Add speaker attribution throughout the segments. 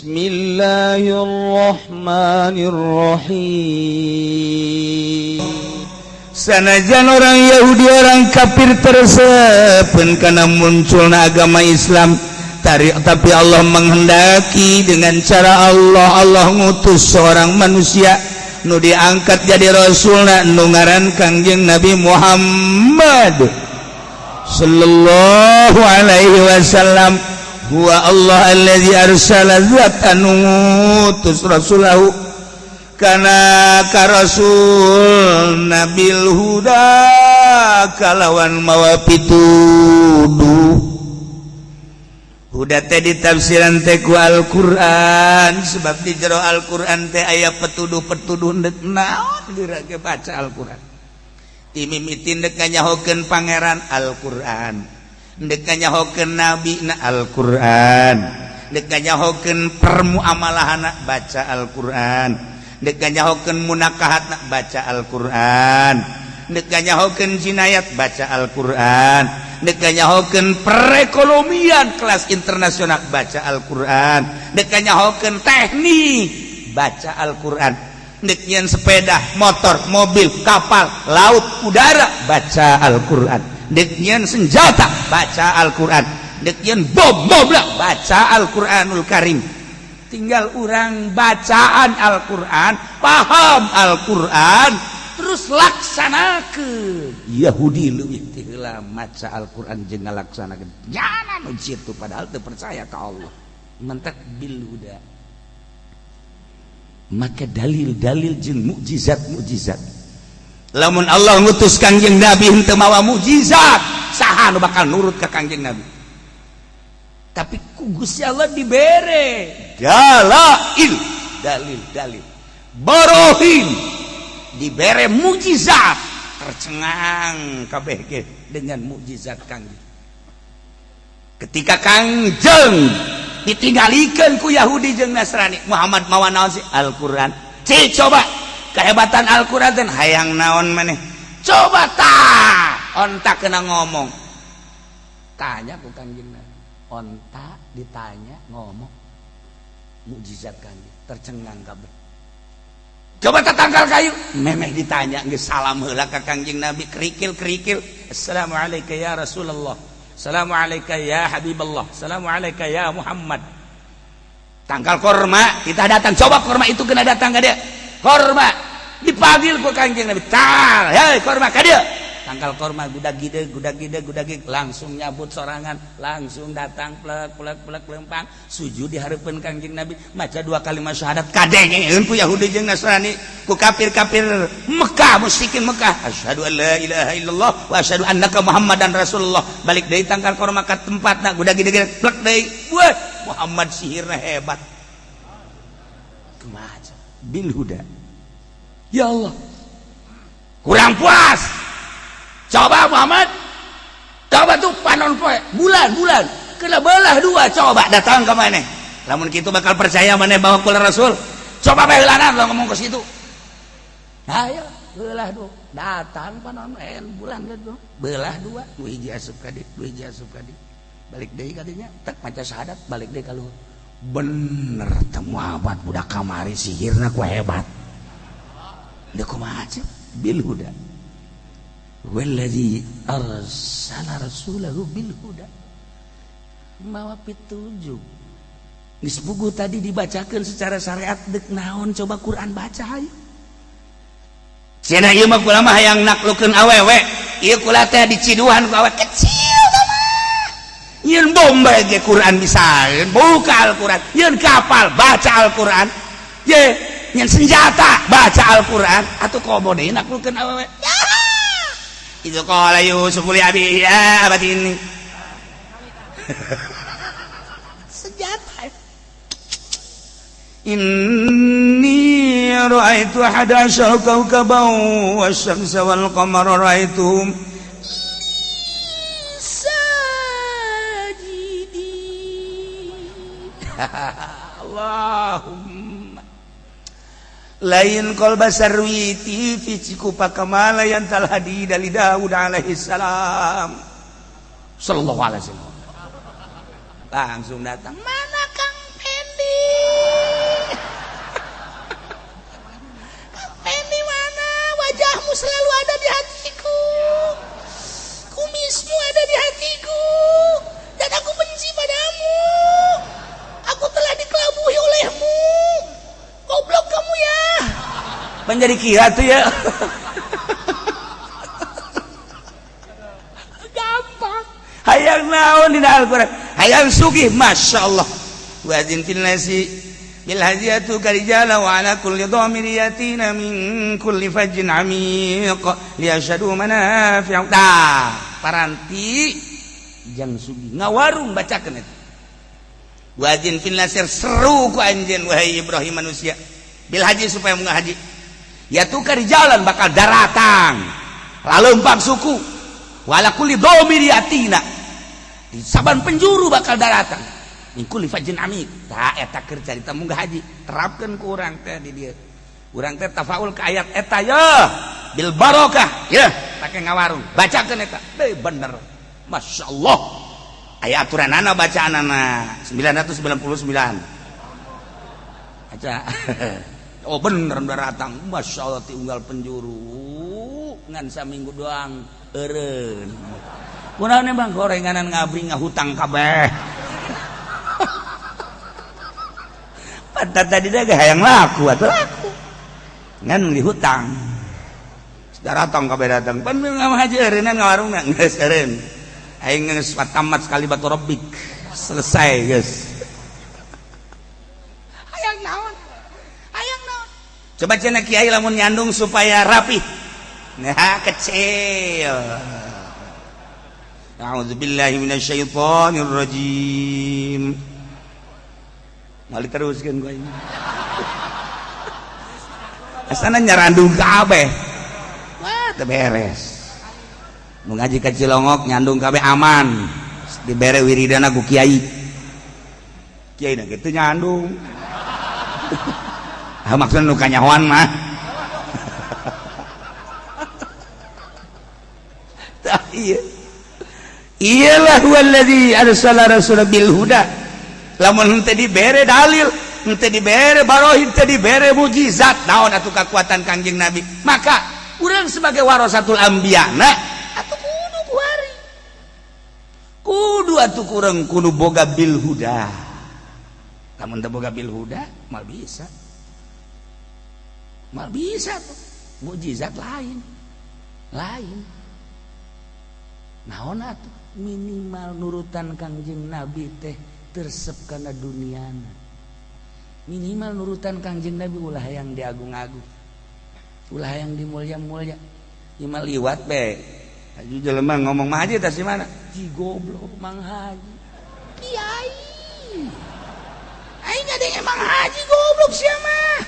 Speaker 1: Bismillahirrahmanirrahim.
Speaker 2: Sanajan orang Yahudi, orang kafir teu resepeun karena munculna agama Islam tarik, tapi Allah menghendaki dengan cara Allah. Allah ngutus seorang manusia nu diangkat jadi rasulna, nu ngaran Kangjeng Nabi Muhammad sallallahu alaihi wasallam. Huwa Allah allazi arsala, zat anu ngutus, rasulahu kana ka rasul, bil huda kalawan mawa pituduh. Huda teh ditafsiran teh ku Al-Qur'an, sebab di jero Al-Qur'an teh aya petuduh-petuduh. Ndek naon geura ge baca Al-Qur'an. Ti mimiti ndek nganyahokeun Pangeran, Al-Qur'an. Ndek nganyahokeun nabi na, Al-Qur'an. Ndek nganyahokeun permuamalahana, baca Al-Qur'an. Ndek nganyahokeun munakahatna, baca Al-Qur'an. Ndek nganyahokeun jinayat, baca Al-Qur'an. Ndek nganyahokeun perekonomian kelas internasional, baca Al-Qur'an. Ndek nganyahokeun teknik, baca Al-Qur'an. Ndek nyieun sepeda motor, mobil, kapal laut, udara, baca Al-Qur'an. Ndek nyieun senjata, baca Al-Qur'an. Ndek nyieun bom bom, baca Al-Qur'anul Karim. Tinggal orang bacaan Al-Quran, paham Al-Quran, terus laksanakan. Yahudi lebih ti heula maca Al-Quran jeung ngalaksanakeun jana nu kitu, padahal teu percaya ka Allah. Mentek bil huda, maka dalil-dalil jeung mukjizat-mukjizat. Lamun Allah ngutus Kangjeng Nabi henteu mawa mukjizat, saha nu bakal nurut ka Kangjeng Nabi? Tapi ku Gusti Allah dibere dalail, dalil-dalil, barohin, dibere mukjizat, tercengang kabeh ge dengan mukjizat Kangjeng. Ketika Kangjeng ditinggalikeun ku Yahudi jeung Nasrani, "Muhammad mawa naon sih?" "Al-Qur'an." "Cik, coba kehebatan Al-Qur'an teh hayang naon maneh? Coba tah onta kena ngomong." Tanya ku Kangjeng Nabi, onta ditanya ngomong. Mukjizat Kangjeng, tercengang kabeh. "Coba tatangkal kayu." Memeh ditanya geus salam heula ka Kangjeng Nabi, kerikil-kerikil, "Assalamualaikum ya Rasulullah, assalamualaikum ya Habiballah, assalamualaikum ya Muhammad." Tangkal korma kita datang, coba korma itu kena datang ke dia. Korma dipanggil ku Kangjeng Nabi, "Tal, hei korma, ka dia." Tangkal korma gudag gide gudag gide gudag gide, langsung nyabut sorangan, langsung datang, plek plek plek, lempang sujud di hareupeun Kangjeng Nabi, maca dua kalimat syahadat. Kadengeun ku Yahudi jeung Nasrani, ku kafir-kafir Mekah, musyrikin Mekah, "Asyhadu an la ilaha illallah wa asyhadu annaka Muhammadan Rasulullah." Balik deui tangkal korma ka tempatna, gudag gide plek deui. Wah, Muhammad sihirna hebat. Kumaha bil huda? Ya Allah, kurang puas. "Coba Muhammad, coba tuh panon poe, bulan bulan kena belah dua, coba datang ke mana. Lamun kitu bakal percaya mana bahwa kula rasul. Coba bae heulanan." Lo ngomong ke situ, ayo belah dua, datang panon bulan gitu belah dua, nu hiji asup ka dieu, nu hiji asup ka dieu. Balik deui ka dinya, tek maca syahadat, balik deui ka luhur. "Bener teh Muhammad, budak kamari sihirna ku hebat." Deuk kumaha bil huda? Wallazi arsala rasulahu bil huda, mawa pitujuk. Geus puguh tadi dibacakeun secara syariat. Dek naon coba Quran baca, hayu. Cenah ieu mah kula mah hayang naklukeun awewe. Ieu kula teh diciduhan ku awewe kecil mah. Yeun bom bae ge Quran bisa. Buka Al-Quran. Yeun kapal, baca Al-Quran. Ye, nyen senjata, baca Al-Quran. Atuh komo deui naklukeun awewe. Itu qala Yusuf li abihi ya abati ini. Senjata. Inni ra'aitu ahada asyara kawkaban wasyamsa wal qamara ra'aituhum sajidin. Allahumma lain qalba sarwiti fi cikupa kamala yang talhadi dari Daud alaihi salam sallallahu alaihi wasallam. Langsung datang, "Mana Kang Pendi?" Menjadi kira tuh ya. Gampang. Hayang naon dina Al-Qur'an? Hayang sugih, Masya Allah. Wajin fil nasi bil hajiyatu karijala wa ala kulli dhamir yatina min kulli fajjin amiq liyashhadu manafi'u. Tah, paranti jang sugih ngawarung bacakeun eta. Wajin fil nasir seru ku anjeun wahai Ibrahim manusia bil haji supaya munggah haji. Ya tukar jalan bakal daratang lalempang suku wala kulli dhamir yatina di saban penjuru bakal daratang min kulli fajjin amiq. Tah eta keur carita munggah haji terapkeun ku urang teh di dieu. Urang teh tafaul ka ayat eta ya bil barokah ya pake ngawarung bacakeun eta. Deui bener. Masya Allah. Aya aturanana bacaanana 999. Aja. Oh bener datang. Masya Allah ti unggal penjuru ngan saminggu doang eureun. Kunaon bang gorenganan ngabri ngahutang kabeh. Pantat tadi dah hayang laku atuh laku. Ngan dihutang. Datang kabeh datang. Pan haji eureunnan ngawarungna geus eureun. Aing geus tamat sekali batu robik. Selesai geus. Hayang naon? Hayang naon? Coba cenah kiai lamun nyandung supaya rapi. Nah, kecil. A'udzubillahi minasyaitonir rajim. Mal diteruskeun ku aing. Asana nyarandung kabeh. Wah, teu beres. Nu ngaji ka Cilongok nyandung kabeh aman. Dibere wiridana ku kiai. Kiai na kitu nyandung. Ah maksudna nu kanyahoan mah. Tah ieu. Iyalah huwallazi arsala rasulahu bil huda. Lamun henteu dibere dalil, henteu dibere barohin, henteu dibere mukjizat, naon atuh kakuatan Kangjeng Nabi? Maka urang sebagai warasatul anbiya na atuh kudu kuari. Kudu atuh kurang kudu boga bil huda. Lamun teu boga bil huda, mal bisa. Mal bisa tuh. Mukjizat lain. Lain. Naon atuh minimal nurutan Kangjeng Nabi teh tersep kana duniana. Minimal nurutan Kangjeng Nabi ulah yang diagung-agung, ulah yang dimulia-mulia. Ieu mah liwat be. Haji jelema ngomong mah haji tas di mana? Ji goblok Mang Haji. Kiai. Aing ngadenge Mang Haji goblok sia mah.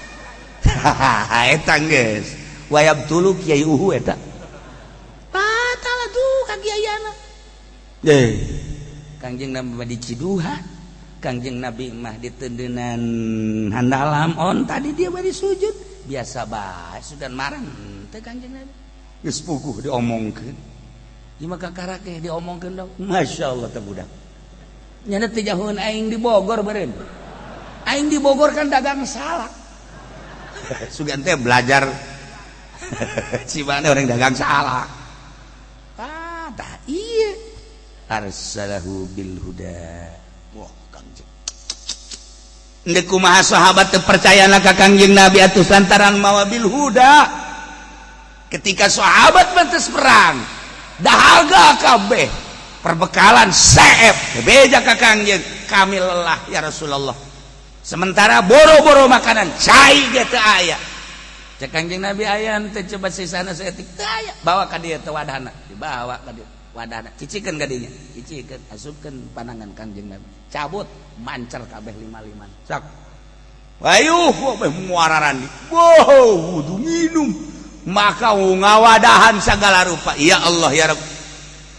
Speaker 2: Eta geus. Wayab tulu kiai uhu eta. Batal atuh ka kiaiana. Kangjeng Nabi mah di Ciduha, Kangjeng Nabi mah di tendenan handalam on tadi dia bari sujud biasa bae sudah marah teh Kangjeng Nabi geus puguh diomongkeun. Ieu mah kakara ge diomongkeun dong. Masya Allah teh budak. Nya teh jauheun aing di Bogor beureun. Aing di Bogor kan dagang salak. Sugan teh belajar cimana orang dagang salak. Ah, tah ieu arsalahu bil huda. Wah, Kangjeng. Ndek kumaha sahabat teu percayana ka Kangjeng Nabi atuh lantaran mawa bil huda. Ketika sahabat mentes perang, dahaga kabeh, perbekalan seep, beja ka Kangjeng, kami lelah ya Rasulullah. Sementara boro-boro makanan cai ge teu aya. Cek Kangjeng Nabi aya teu coba sisana saeutik teu aya, bawa ka dieu teh wadahna, dibawa ka dieu. Wadahna cicikeun ka dinya, cicikeun, asupkeun panangan Kangjeng Nabi, cabut mancer kabeh lima-lima sok ayuh beh muararandi wow wudu minum maka ngawadahan segala rupa. Ya Allah ya Rabb.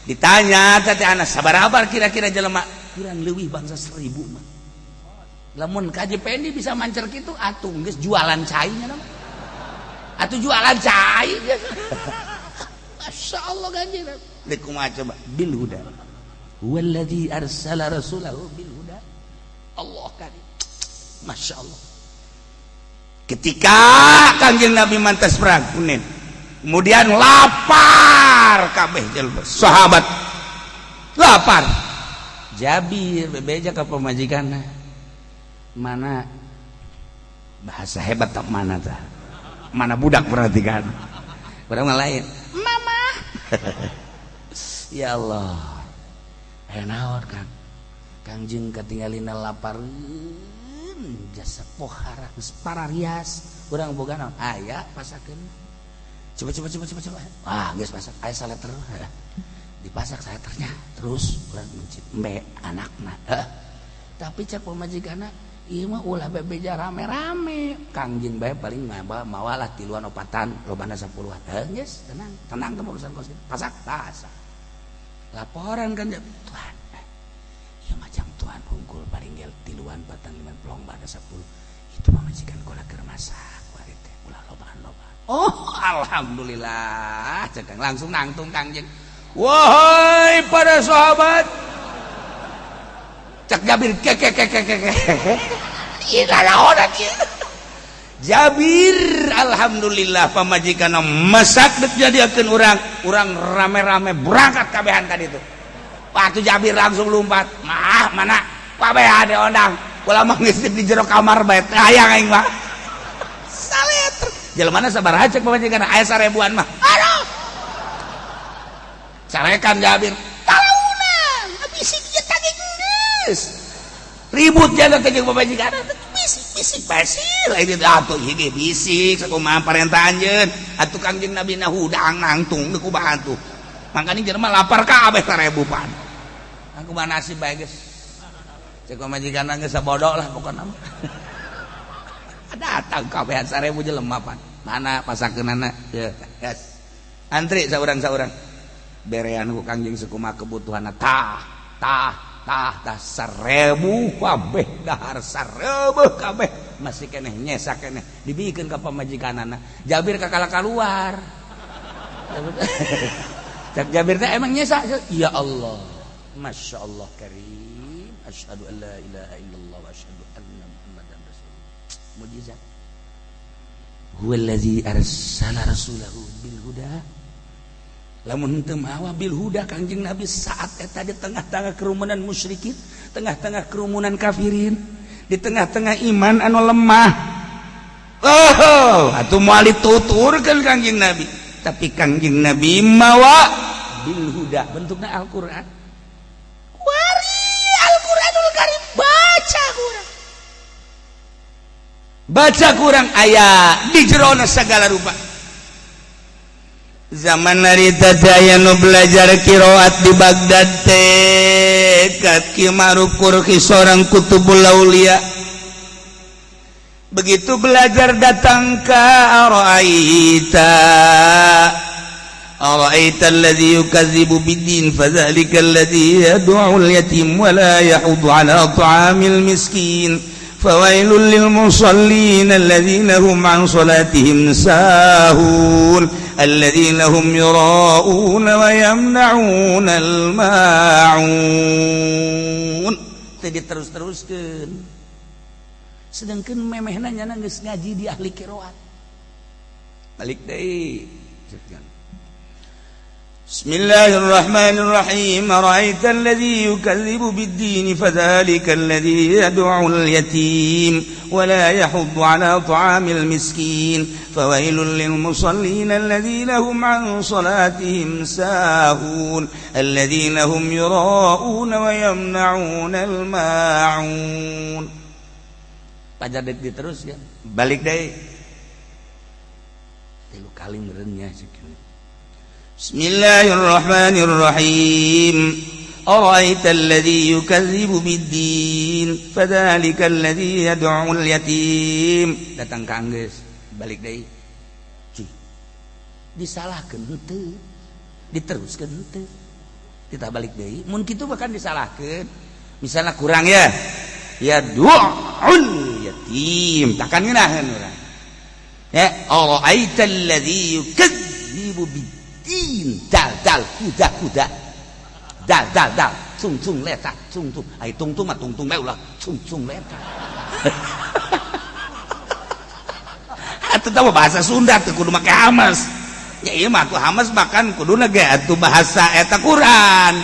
Speaker 2: Ditanya teh anak sabarabar kira-kira jelema kurang leuwih bangsa 1000 mah. Lamun kaji Pendi bisa mancer kitu atuh geus jualan cai nya mah. Atuh jualan cai. Masya Allah Kanjeng Nabi. Dek kumaha coba bil huda. Huwallazi arsala rasulahu bil huda. Allah karim. Masya Allah. Ketika Kangjeng Nabi mantas perang Hunain, kemudian lapar kabeh jelema sahabat lapar. Jabir bebeja ka pamajikanna. Mana bahasa hebat tak mana tah? Mana budak, berarti kan urang mah lain mama. Ya Allah, aya naon, Kang? Kangjeng katinggalina lapareun, jasa pohara geus pararias. Urang boga naon? Aya, pasakeun. Coba, coba, coba, coba, coba. Ah, geus pasak, aya saleter. Dipasak saleternya, terus urang mencit embe anakna. Tapi cek pamajikanna, ieu mah ulah bebeja rame-rame. Kangjeng bae paling mawalah tiluan opatan, lobana 10-an. Heuh, geus tenang, tenang teh urusan kos. Pasak, pasak. Laporan kan, Tuhan, ieu macam Tuhan hungkul paling gel tiluan patang lima pelong pada 10. Itu pamajikan kula keur masak kuari teh, ulah lobaan-lobaan. Oh, alhamdulillah, cek langsung nangtung Kangjeng. Wahai para sahabat, cek Jabir, ke ke ke ke ke ke. Ieu naon ieu? Jabir, alhamdulillah pamajikan masak dek jadiakeun urang, urang rame-rame berangkat kabehan tadi itu. Waktu Jabir langsung lompat, mah mana kabehan diondang. Kula mah geus di jero kamar bae, teu hayang aing mah. Saleter. Jelema sabaraha cek pamajikan? Aya 1000-an mah. Aduh. Carekan Jabir. Talaunan, bisik ieu tadi geus. Ribut jaga teh jeung pamajikan. Bisik bisik basi lain atuh ieu ge bisik sakumaha parentah anjeun. Atuh Kangjeng Nabi na hudang nangtung deuk kumaha atuh. Mangkana jelema lapar kabeh 1000 pan. Aku mah nasib bae geus. Cek pamajikan geus sabodo lah pokona mah. Datang kabehan 1000 jelema pan. Mana pasakeunana? Ya, yes. Antri saurang-saurang. Berean ku Kangjeng sakumaha kebutuhanna, tah tah tah tah, 1000 kabeh dahar, 1000 kabeh, masih keneh, nyesa keneh, dibikeun ka pamajikanana. Jabir kakala keluar. Cek Jabir teh, emang nyesa? Ya Allah, Masya Allah karim, asyhadu an la ilaha illallah wa asyhadu anna Muhammadan rasulullah. Mujizat, huwallazi arsala rasulahu bil huda. Lamun henteu mawa bil huda Kangjeng Nabi saat eta di tengah-tengah kerumunan musyrikin, tengah-tengah kerumunan kafirin, di tengah-tengah iman anu lemah, oh atuh moal dituturkeun Kangjeng Nabi. Tapi Kangjeng Nabi mawa bil huda, bentukna Al-Qur'an. Kuari Al-Qur'anul Karim baca kurang, baca kurang, aya di jerona segala rupa. Zaman harita teh aya nu belajar qiraat di Baghdad teh ka Ki Ma'ruf Karkhi, seorang kutubul aulia. Begitu belajar datang ke ara'aita ara'aita alladhi yukadzibu biddin, fadzalika alladhi yad'u al-yatim wa la yahuddu ala ta'amil miskin, فويل للمصلين الذين هم عن صلاتهم ساهون، الذين هم يراءون ويمنعون الماعون. Tadi terus-teruskan, sedangkan memehna nyana geus ngaji di ahli qiraat. Balik deui. بسم الله الرحمن الرحيم، أرأيت الذي يكذب بالدين، فذلك الذي يدع اليتيم ولا يحض على طعام المسكين، فويل للمصلين الذين هم عن صلاتهم ساهون، الذين هم يراءون ويمنعون الماعون. Pajar dek diteruskan, balik deui tilu kali merenya. بسم الله الرحمن الرحيم، أرأيت الذي يكذب بالدين، فذلك الذي يدع اليتيم. Datang ka anggeus, balik deui. Disalahkeun henteu, diteruskeun henteu, kita balik deui. Mun kitu bahkan disalahkeun, misalnya kurang ya, ya du'ul yatim takkan ngeunaheun urang ya. Ara'aita alladhi yukadzibu bid dal dal kuda kuda dal dal dal cung cung letak cung cung ai tung tung mah tung tung bae, ulah cung cung letak. Atuh tahu bahasa Sunda tuh kudu make hamas ya. Ieu mah atuh hamas bahkan kuduna ge atuh bahasa eta Quran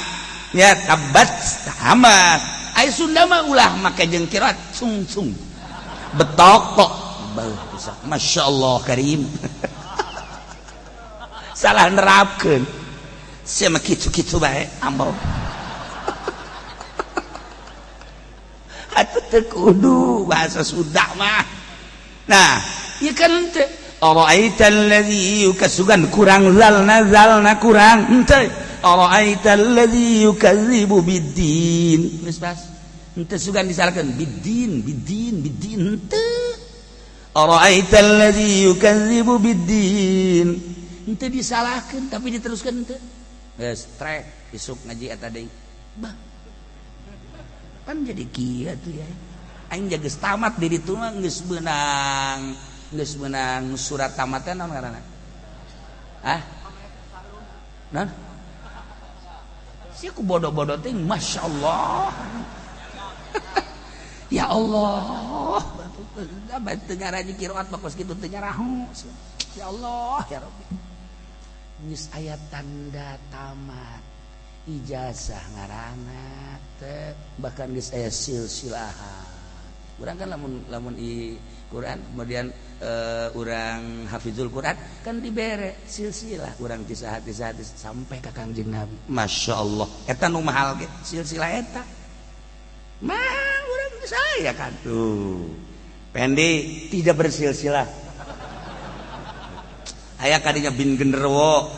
Speaker 2: ya, tabat hamas. Ai Sunda mah ulah make jeung kirat cung cung betok kok. Beuh bisa. Masya Allah Karim. Salah nerapkeun. Sia mah kitu-kitu bae ambo. Atuh teu kudu bahasa Sunda mah. Nah, ieu kan teh ara'aita allazi yukasugan kurang zalna zalna kurang henteu ara'aita allazi yukadzibu biddin. Geus pas. Henteu sugan disalahkeun biddin biddin biddin henteu. Ara'aita allazi yukadzibu biddin. Henteu disalahkeun tapi diteruskeun henteu. Geus trek isuk ngaji eta deui. Bah. Kan jadi kieu tuh ya. Aing geus tamat di ditu mah geus meunang surat tamatnya naon ngaranna? Ah? Naon? Sia ku bodoh-bodoh teh masyaallah. Ya Allah. Teu ngaraji qiraat mah kos kitu teu nyaraho. Ya Allah ya Rabbi. Geus aya tanda tamat ijazah ngaranna teh bahkan geus aya silsilahan. Urang kan lamun lamun i Quran kemudian urang hafizul Quran kan dibere silsilah urang ti saha ti saha sampai ka Kangjeng Nabi. Masya Allah eta nu mahal ge silsilah eta mahal urang saya kan tuh Pendi tidak bersilsilah aya kadinya bin genderuwo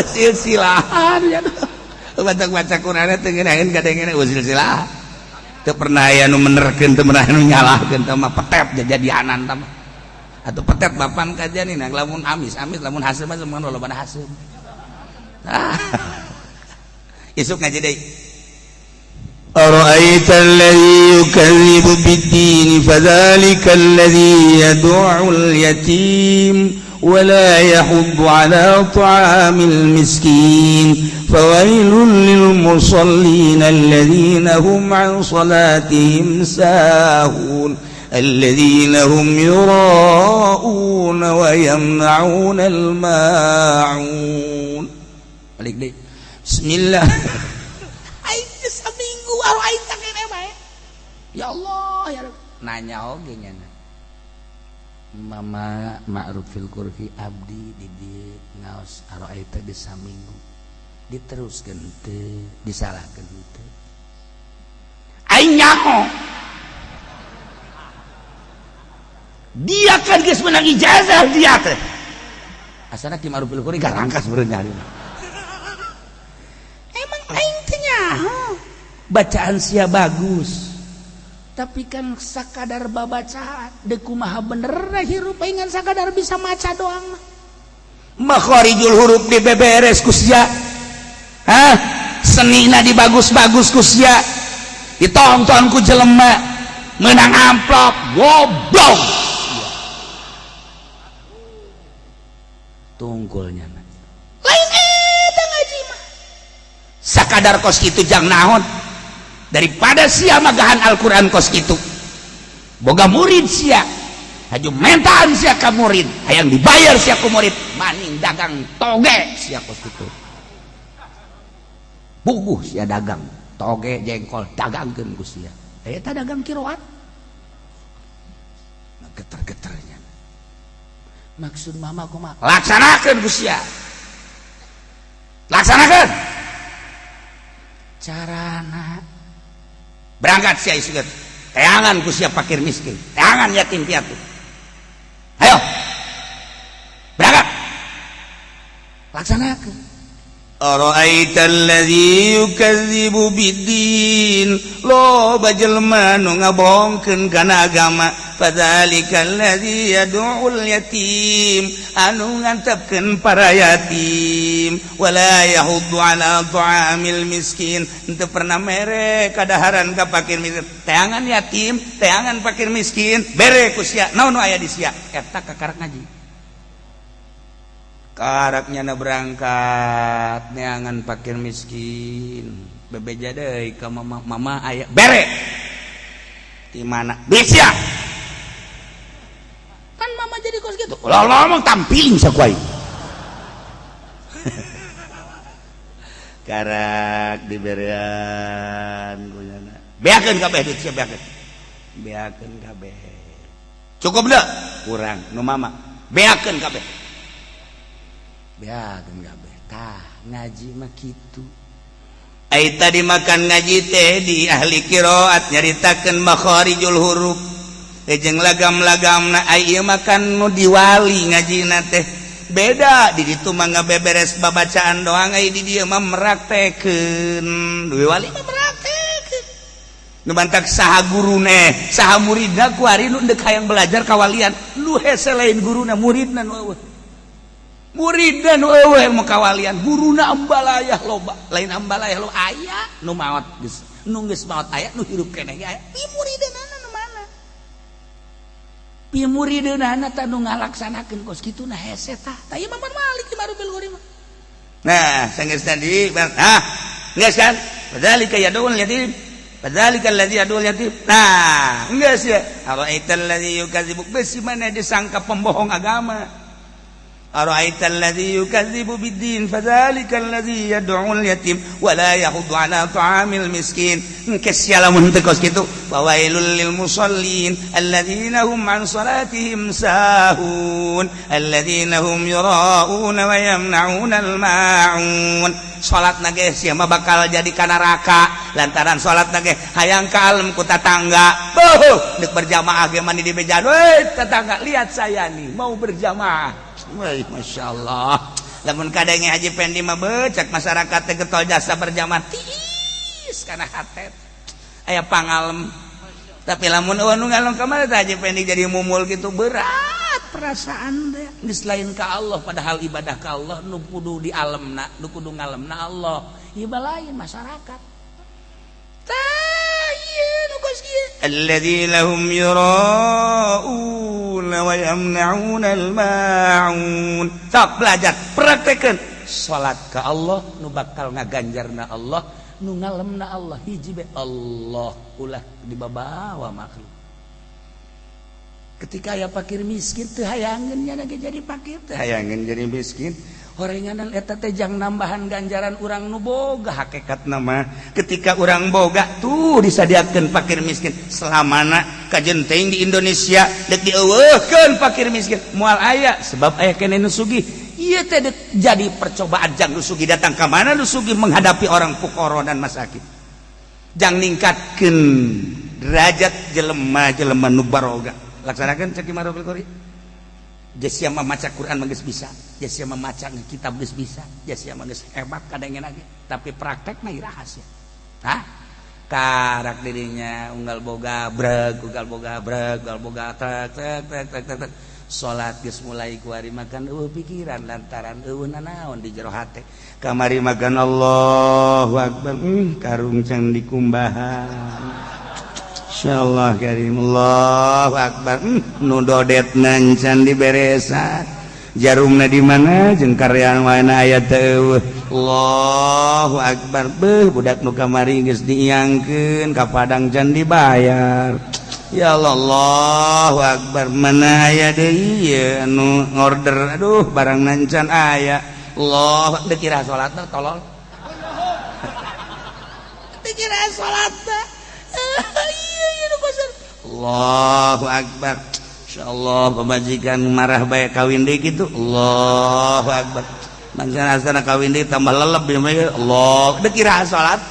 Speaker 2: silsilahan ya baca-baca Quran teh ngeunaheun kadengena silsilah teu pernah aya nu menerkeun teu pernah nu nyalahkeun teh mah petet jajadianan tah mah atuh petet bapan kajanina lamun amis amis lamun haseum mah mun loba haseum. Isuk ngaji deui ara'aita alladhi yukadzibu bid-din fadzalika alladhi yad'u al-yatim ولا يحض على طعام المسكين فويل للمصلين الذين هم عن صلاتهم ساهون الذين هم يراءون ويمنعون الماعون. Balik deh. Bismillah. Aing seminggu aing teh bae. Ya Allah ya Rabb. Nanya oge nya. Mama Ma'rufil Qurfi abdi di dieu ngaos ara'aita di saminggu diteruskeun teu disalahkeun teu aing nyaho dia kan geus menang ijazah dia teh asana Ki Ma'rufil Qurfi garangkas beureun nyari emang aing teh nyaho bacaan sia bagus tapi kan sakadar babacaan deuk kumaha bener hirup aing sakadar bisa maca doang mah makharijul huruf dibeberes ku sia hah senina dibagus-bagus ku sia ditonton ku jelema menang amplop goblok tungkulnya lain eta ngaji mah sakadar kos kitu jang naon daripada sia magahan Al-Quran kos itu boga murid sia haju mentaan sia ka murid hayang dibayar sia ku murid maning dagang toge sia kos itu buguh sia dagang toge jengkol dagangkeun ku sia eta dagang kiroat geter-geternya maksud mama kumaha laksanakeun ku sia laksanakeun carana berangkat sia isukeun teangan ku sia fakir miskin teangan yatim piatu ayo berangkat laksanakeun ara'aita allazi yukadzibu biddin loba jelema nu ngabongkeun kana agama fadzalikal ladzi yad'ul yatim anu ngantepkeun para yatim wala yahuddu ala ta'amil miskin henteu pernah mere kadaharan ka fakir miskin teangan yatim teangan fakir miskin bere ku sia naon nu aya di sia eta kakarak ngaji karaknya na berangkat neangan fakir miskin bebeja deui ka mama mama aya bere di mana bisa kan mama jadi kos gitu ulah ngomong tampiling sakuai karak diberean kunyana Beakeun kabeh duit sia, beakeun, beakeun kabeh. Cukup dah kurang nu mama, beakeun kabeh, beakeun kabeh. Tah, ngaji mah kitu. Ai tadi makan ngaji teh di ahli qiraat nyaritakeun makharijul huruf jeung lagam-lagamna. Ai ieu makan nu diwali, ngajina teh beda. Di ditu mah ngabeberes babacaan doang, ai di dieu mah meraktekeun. Di wali mah meraktekeun. Nu bantak saha gurune, saha muridna kuari nu deuk hayang belajar kawalian? Nu hese lain guruna, muridna nu eueuh. Muridna nu eueuh mau kawalian, guruna ambalayah loba. Lain ambalayah lo, aya nu maot geus, nu geus maot aya, nu hirup keneh ge aya. Pi muridna nu mana? Pi muridna tah nu ngalaksanakeun kos kitu? Nah, hese tah. Tah, ieu mah Malik di Marubil Qori mah. Nah, sanggeus tadi, ah, geus kan? Fadzalika yad'ul yatim. Fadzalika alladzi yad'ul yatim. Nah, geus ya. Ara'aital ladzi yukadzibu, besi mana disangka pembohong agama. Ara'aita alladzi yukadzibu biddin, fadzalika alladzi yad'ul yatim wa la yahuddu ala ta'amil miskin. Engke sia lamun teu kos kitu. Fawailul lil musallin alladzina hum an salatihim sahun, alladzina hum yura'una wa yamna'una al ma'un. Salat ge sia mah bakal jadi ka neraka lantaran salat ge hayang kalem ku tatangga. Boh, deuk berjamaah ge mani di bejaan, "Woi tetangga, lihat saya nih mau berjamaah." Wih, Masya Allah. Lamun kadangnya Haji Pendi mah becak masyarakat teh getol jasa berjamaah tiis kana hate. Aya pangalem. Tapi lamun eueuh nu ngalem ka mana teh Haji Pendi jadi mumul gitu, berat perasaan teh. Geus lain ka Allah, padahal ibadah ka Allah nu kudu dialemna, nu kudu ngalemna Allah. Ieu lain masyarakat. Tah, ieu nu kos kieu. Alladzina hum yura'una wa yamna'una al-ma'un. Sok belajar, praktekeun. Salat ka Allah nu bakal ngaganjarna Allah, nu ngalemna Allah, hiji be Allah, ulah dibabawa makhluk. Ketika aya fakir miskin teu hayangeun nya ge jadi fakir, teu hayangeun jadi miskin. Horenganan eta teh jang nambahan ganjaran urang nu boga. Hakikat nama ketika urang boga tuh disadiakeun fakir miskin. Selamana kajen teuing di Indonesia dek dieuweuhkeun fakir miskin moal aya, sebab aya keneh nu sugih. Ieu teh dek jadi percobaan jang nu sugih datang ka mana, nu sugih menghadapi orang fukara dan masakin, jang ningkatkeun derajat jelema-jelema nu baroga. Laksanakeun cek Imam Qori. Sia maca Quran mah geus bisa, sia maca kitab geus bisa, sia mah geus hebat kadangnya lagi, tapi praktekna rahasia. Hah, karak dirinya unggal boga breg, unggal boga breg, unggal boga trek trek trek trek trek. Salat geus mulai kuari makan eueuh pikiran lantaran eueuh nanaon di jero hate. Kamari makan Allahu akbar, karung can dikumbahan. Insyaallah karim, Allahu akbar, nu dodetna can diberesan, jarumna di mana jeung karyan mana aya teu. Allahu akbar, beuh, budak nu kamari geus diiangkeun ka Padang can dibayar. Ya Allah, Allahu akbar, mana aya deui ieu anu ngorder, aduh, barang can aya. Allah, dikira salatna tolol, dikira salatna. Allahu akbar, insyaallah pemajikan marah bae, kawin deui kitu. Allahu akbar, bangsa asana kawin deui tambah leleb ya. Allah, dikira salat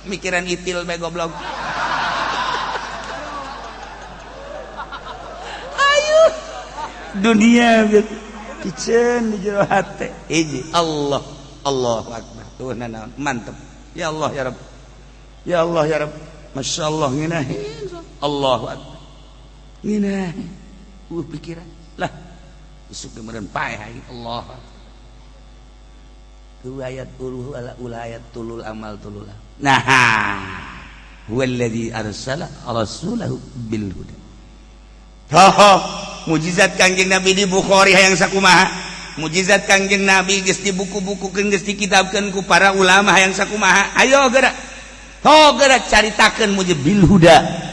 Speaker 2: mikiran itil bae, goblok. Ayo, dunia piceun di jero hate hiji Allah. Allahu akbar, tuh nanaon mantep. Ya Allah, ya Rabb, ya Allah, ya Rabb, Masya Allah, ngeunaheun. Allahu akbar, ngeunaheun. Pikiran lah isuk meureun paeh. Allah, ayat uluh ala ulayat tulul amal tulul. Nah, huwallazi arsala rasulahu bil huda. Ho, mujizat Kangjeng Nabi di Bukhari hayang sakumaha? Mujizat Kangjeng Nabi geus dibuku-bukukeun, geus dikitabkeun ku para ulama, hayang sakumaha? Ayo gerak. Ho, gerak caritakeun mujib bil huda.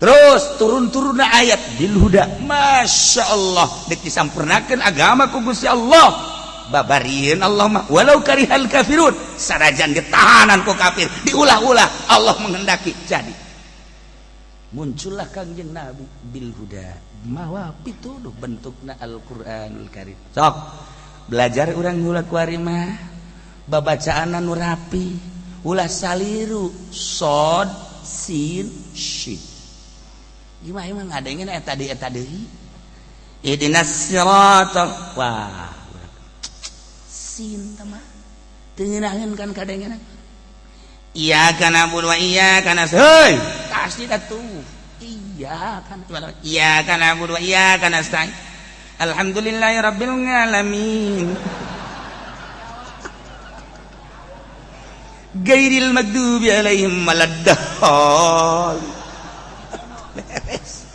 Speaker 2: Terus turun-turun ayat bil huda. Masya Allah, dek disampurnakeun agama ku Gusti Allah. Babarieun Allah mah walau karihal kafirun, sanajan ditahanan ku kafir, diulah-ulah, Allah menghendaki jadi muncullah Kangjeng Nabi bil huda, mawa pituduh bentukna Al-Qur'anul Karim. Sok belajar urang heula kuari mah, babacaan anu rapi, ulah saliru sod sin shin. Gimana emang ngadengin eta deui, eta deui, ihdinas siratal, wah, sin teh mah teu ngeunaheun kan kadengenan. Iyyaka na'budu wa iyyaka nasta'in. Heuy, pasti atuh. Iya kan, iyyaka na'budu wa iyyaka nasta'in. Alhamdulillahirabbil alamin. Gairil maghdubi alaihim waladdallin. Beres.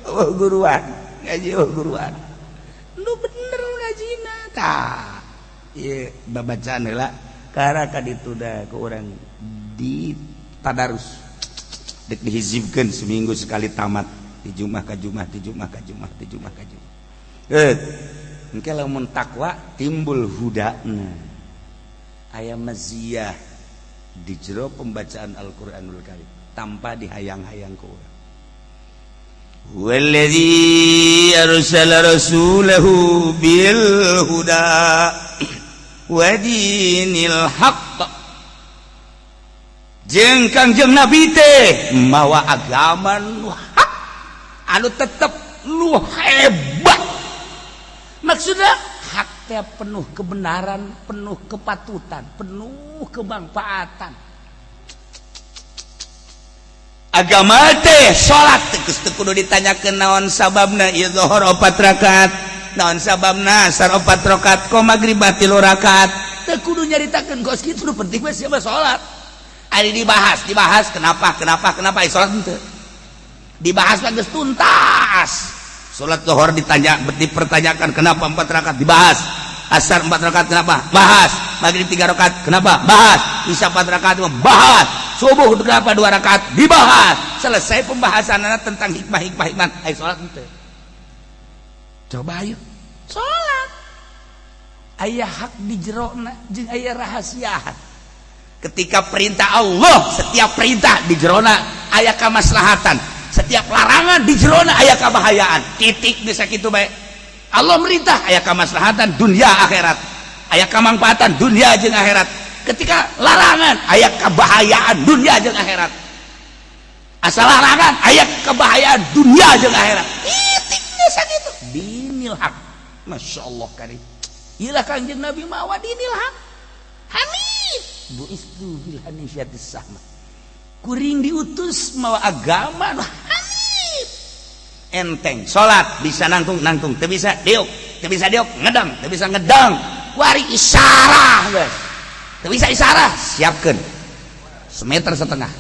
Speaker 2: Oh guruan, ngaji oh guruan. Nu bener ngajina tah. Ieu babacaan heula karena kaditu da ke urang di tadarus. Dek dihizibkeun seminggu sekali tamat di Jumat ka Jumat, di Jumat ka Jumat, di Jumat ka Jumat. Engke lamun takwa timbul hudana. Aya maziyah di jero pembacaan Al-Qur'anul Karim tanpa dihayang-hayang ku urang. Huwallazi arsala rasulahu bil huda wa dinil haqq. Jeung Kangjeng Nabi teh mawa agama nu hak, anu tetep nu hebat. Maksudnya hak teh penuh kebenaran, penuh kepatutan, penuh kemanfaatan. Agama teh salat teh geus teu kudu ditanyakeun naon sababna ieu zuhur 4 rakaat, naon sababna asar 4 rakaat, ko magrib 3 rakaat. Teu kudu nyaritakeun kos kitu, nu penting mah siapa salat. Ari dibahas, dibahas kenapa, kenapa, kenapa salat henteu. Dibahas mah geus tuntas. Salat zuhur ditanya, dipertanyakan kenapa 4 rakaat, dibahas. Asar 4 rakaat kenapa? Bahas. Maghrib 3 rakaat kenapa? Bahas. Isya 4 rakaat bahas. Subuh kenapa 2 rakaat? Dibahas. Selesai pembahasan tentang hikmah hikmah hikmah. Ayo salat henteu. Coba ayo. Salat. Aya hak di jerona jeung aya rahasia. Ketika perintah Allah, setiap perintah di jerona aya kamaslahatan. Setiap larangan di jerona aya kabahayaan. Titik, bisa kitu bae. Allah merintah aya kamaslahatan dunia akhirat, aya kamangfaatan dunia jeung akhirat. Ketika larangan aya kabahayaan dunia jeung akhirat. Asal larangan aya kebahayaan dunia jeung akhirat. Titik, bisa gitu. Dinil haq. Masya Allah karim. Iyalah Kangjeng Nabi mawa dinil haq. Hanif bu'istu bil hanifiyatis sahma. Kuring diutus mawa agama nu hanif. Enteng salat bisa nangtung nangtung, teu bisa diuk, teu bisa diuk ngedang, teu bisa ngedang wari isyarah geus. Teu bisa isyarah siapkeun semeter setengah.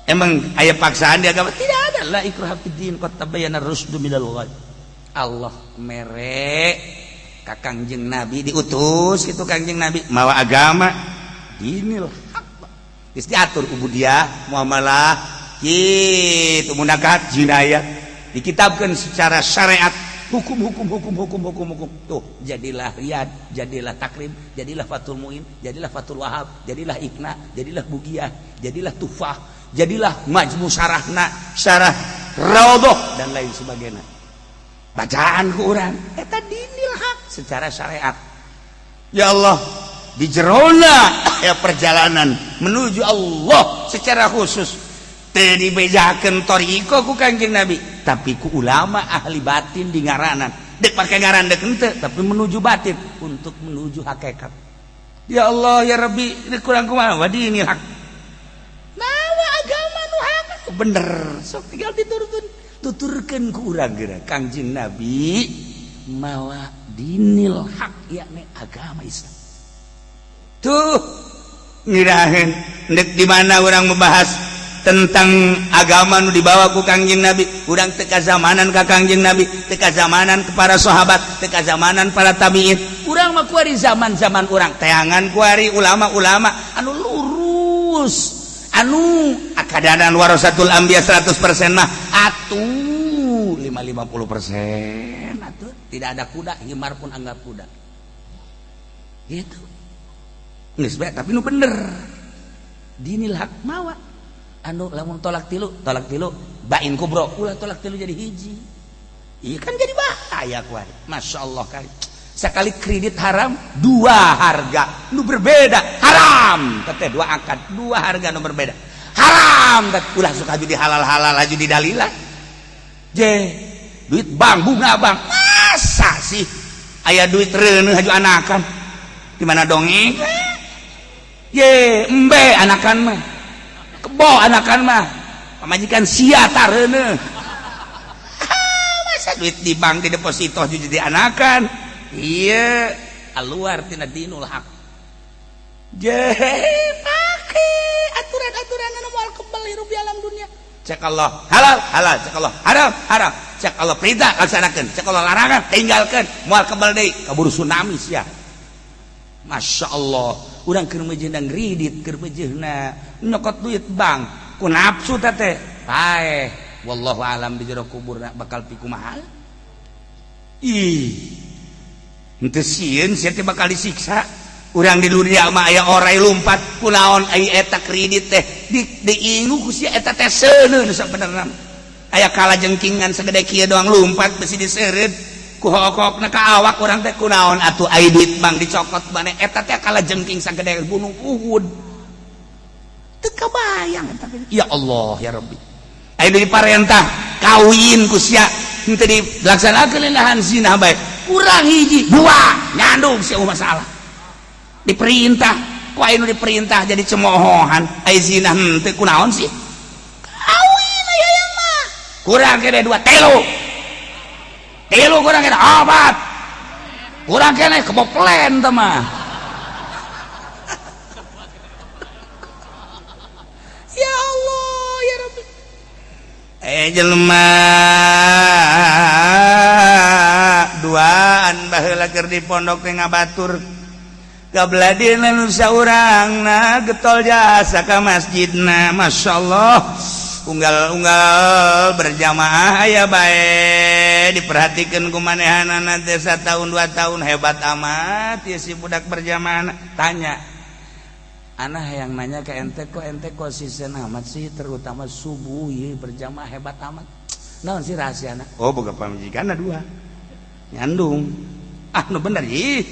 Speaker 2: Emang aya paksaan di agama? Tidak ada. La ikraha fid din qad tabayyana rusdu minal ghayy. Allah mere ka Kangjeng Nabi, diutus itu Kangjeng Nabi mawa agama dinil haq. Geus diatur ubudiyah, muamalah, kitu, munakahat, jinayah, dikitabkeun secara syariat, hukum hukum hukum hukum hukum hukum. Tuh jadilah Riyad, jadilah Takrib, jadilah Fathul Muin, jadilah Fathul Wahab, jadilah Iqna, jadilah Bugiyah, jadilah Tufah, jadilah majmu syarahna, syarah Raudhah dan lain sebagainya. Bacaan ku urang eta dinil hak secara syariat. Ya Allah, di jerona ya perjalanan menuju Allah secara khusus teu dibejakeun thoriqoh ku Kangjeng Nabi, tapi ku ulama ahli batin di ngaranan, dek pake ngaran dek henteu, tapi menuju batin untuk menuju hakikat. Ya Allah ya Rabbi, ini kurang kumaha wa dinil hak. Nawa agama nu hak bener, sok tinggal diturutun, tuturkeun ku urang geura Kangjeng Nabi mawa dinil hak, yakni agama Islam. Tuh ngiraheun ndek di mana urang membahas tentang agama nu dibawa ku Kangjeng Nabi. Urang teu kazamanan ka Kangjeng Nabi, teu kazamanan ke para sahabat, teu kazamanan para tabiin. Urang mah kuari zaman-zaman urang teangan kuari ulama-ulama anu lurus, anu akadanan warasatul anbiya 100% mah atuh 50 5-50% atuh. Tidak ada kuda, himar pun anggap kuda. Gitu. Geus bae tapi nu bener. Dinil hak mawa. Anu lamun tolak tilu bain kubro, ulah tolak tilu jadi hiji. Iya kan jadi bahaya kuari. Masya Allah kali. Sekali kredit haram dua harga nu berbeda haram teteh dua akad dua harga nu berbeda haram teh ulah suka jadi halal-halal aja di dalilah je duit bank bunga bank masa sih aya duit reuneuh haju anakan di mana dongeng ye embe anakan mah kebo anakan mah pamajikan sia tareuneuh masa duit di bank di deposito jadi anakan. Iya, keluar tina dinul hak. Je pake aturan-aturan anu moal kebal hirup di alam dunia. Cek Allah halal halal, cek Allah haram haram, cek Allah perintah laksanakeun, cek Allah larangan tinggalkeun, moal kebal deui kaburu tsunami sia. Masya Allah, urang keur meujeuhna ngridit, keur meujeuhna nyokot duit bank, ku nafsu teh paeh. Wallahu alam di jero kuburna bakal pikumaha. Ih. Henteu sieun sia teh bakal disiksa. Urang di dunia mah aya orai lumpat kunaon ai eta kredit teh diingu ku sia eta teh seuneun sabenerna. Aya kalajengkingan segede kieu doang lumpat besi diseureud ku hokokna ka awak urang teh kunaon atuh ai duit bank dicokot maneh eta teh kalajengking sagede gunung Uhud. Teu kabayang eta. Ya Allah ya Rabbi. Ai diparentah kawin ku sia henteu dilaksanakeun lahan zina bae. Kurang hiji dua nyandung sia masalah diperintah ku anu diperintah jadi cemohohan ai zina henteu kunaon sih kawin aya yang mah kurang kene dua telu telu kurang kene opat kurang kene keboplen teh mah. Ya Allah ya Rabbi jelema duaan baheula keur di pondok teh ngabatur gabladina nu saurangna getol jasa ka masjidna. Masyaallah unggal-unggal berjamaah aya bae diperhatikeun ku manehanana teh satahun 2 tahun hebat amat ya si budak berjamaah. Tanya anak yang nanya ke ente kok ente konsisten amat sih terutama subuh ya berjamaah hebat amat naon sih rahasiana? Oh boga pamajikanna dua nyandung ah nu bener ih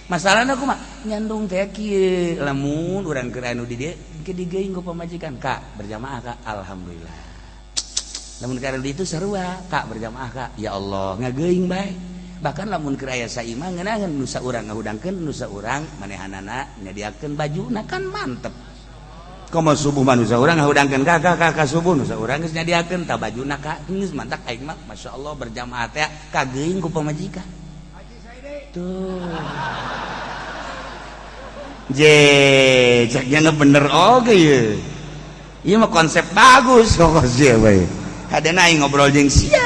Speaker 2: masalahna kumaha nyandung teh kieu lamun urang keur anu di dieu ke digeuing ku pamajikan kak berjamaah kak alhamdulillah lamun keur anu di itu sarua kak berjamaah kak ya Allah ngageuing bae bahkan lamun keur aya saimah ngeunaheun nu saurang ngahudangkeun nu saurang manehanana nyadiakeun bajuna kan mantep komo subuh mah nu saurang ngahudangkeun kakak kakak subuh nu saurang geus nyadiakeun tah bajuna kak geus mantak aing mah masyaallah berjamaah teh kageuing ku pamajikan tuh je ceknya bener oge ye ieu mah konsep bagus kok sia bae hadena aing ngobrol jeung sia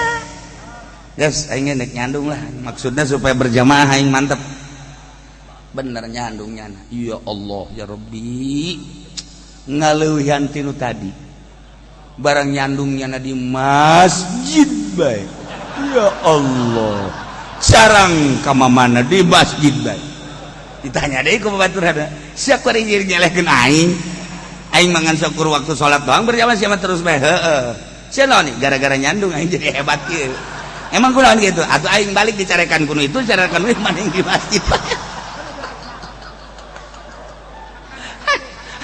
Speaker 2: geus aing nek nyandung lah maksudnya supaya berjamaah aing mantep bener nyandungnya ya Allah ya Rabbi ngaleuwihan tinu tadi barang nyandungnya di masjid bae ya Allah carang ka mana di masjid bae ditanya deui ku batur ada sia kuari nyelehkeun aing aing mangan syukur waktu salat doang berjamaah sia mah terus bae heeh sia naon nih gara-gara nyandung aing jadi hebat kieu emang kunaon gitu atuh aing balik dicarekan kuno itu carekan we maneh di masjid bae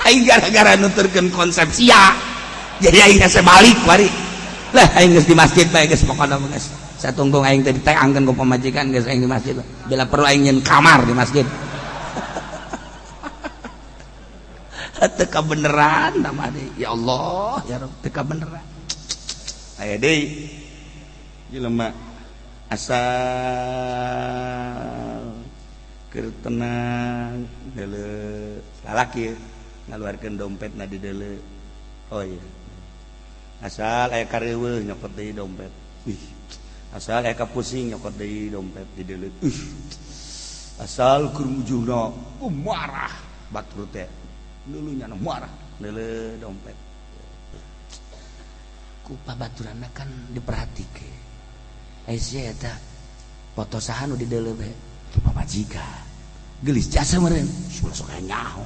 Speaker 2: aing gara-gara nuturkeun konsep sia jadi aing hese balik kuari lah aing geus di masjid bae geus pokona geus satungtung aing teh diteangkeun ku pamajikan geus aing di masjid bila perlu aing nyeun kamar di masjid teu kabeneran nama deui ya Allah ya Rabb teu kabeneran aya deui jelema asal keur tenang deuleu lalaki ngaluarkeun dompetna di deuleu oh iya asal aya kareuweuh nyokot deui dompet ih asal aya kapusing nyokot deui dompet di deuleu ih asal keur mujuna marah batur teh lulunya marah deuleu dompet ku pabaturana kan diperhatikeun Ai sia eta foto saha nu di deuleu bae? Itu pamajikan. Gelis jasa meureun. Ulah sok nyaho.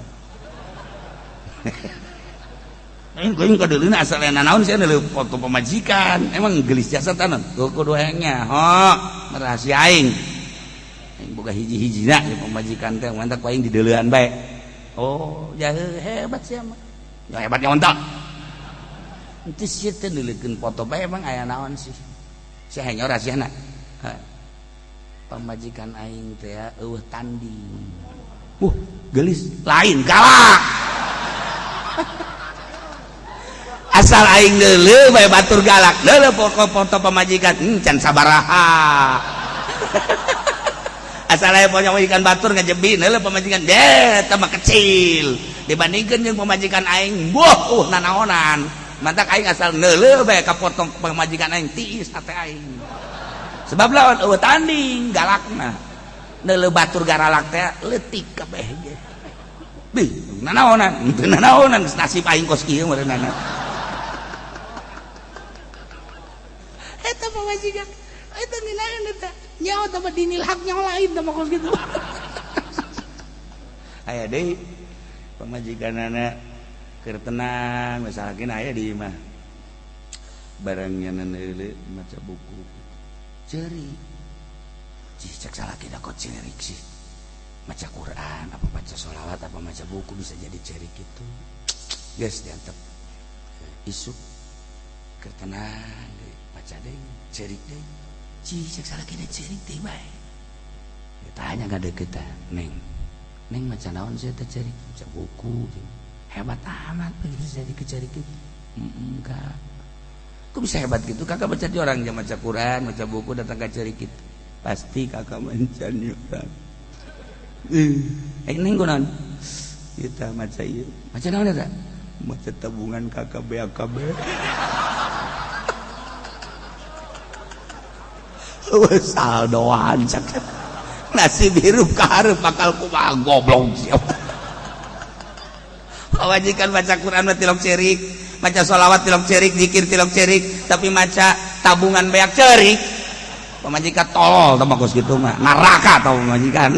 Speaker 2: Aing kuing kadeuleuna asal aya nanaon sia deuleu foto pamajikan. Emang gelis jasa tanan? Kudu hayang nyaho. Rahasia aing. Aing boga hiji-hijina di pamajikan teh mantak aing dideuleuan bae. Oh, jahe hebat sia mah. Ya hebatnya ontak. Itu sia teh neuleukeun foto bae emang aya naon sih? Sia hayang rahasiana. Pamajikan aing teh eueuh tanding. Gelis lain galak. Asal aing deuleu bae batur galak. Deuleu foto pamajikan can sabaraha. Asal aya pamajikan batur ngajebi deuleu pamajikan deh eta mah kecil dibandingkeun jeung pamajikan aing boh nanaonan. Mantak aing asal neuleuh bae ka potong pamajikan aing tiis hate aing. Sebab lawan eueuh tanding galakna. Neuleuh batur garalak teh leutik kabeh ge. Bih, nanaonan, teu nanaonan nasib aing kos kieu meureunana. Eta pamajikan eta ngeunaheun eta. Nyaho teh mah dinil hak nyaho lain teh mah kos kitu. Aya deui pamajikanana keur tenang misalkan aya di imah barangnya neuleuh maca buku ceurik cih cek salaki da kok ceurik sih maca Quran apa baca sholawat apa maca buku bisa jadi ceurik gitu geus diantep isuk keur tenang deui maca deui ceurik deui cih cek salaki da ceurik deui bae ditanya ka deukeut neng neng maca naon sih teh ceurik maca buku hebat amat bisa jadi kecerik gitu. Enggak. Kok bisa hebat gitu? Kakak baca di orang jam baca Quran, baca buku datang ke cerik gitu. Pasti kakak mencari orang. Neng kunaon? Kita maca ieu. Maca naon eta? Maca tabungan kakak BAKB. Saldoan cak. Nasib hirup ka hareup bakal kumaha goblok siapa. Pamajikan baca Quran mah tilok cerik, maca sholawat tilok cerik, zikir tilok cerik, tapi maca tabungan beak cerik. Pamajikan tolol tah kos kitu mah, neraka tah pamajikan.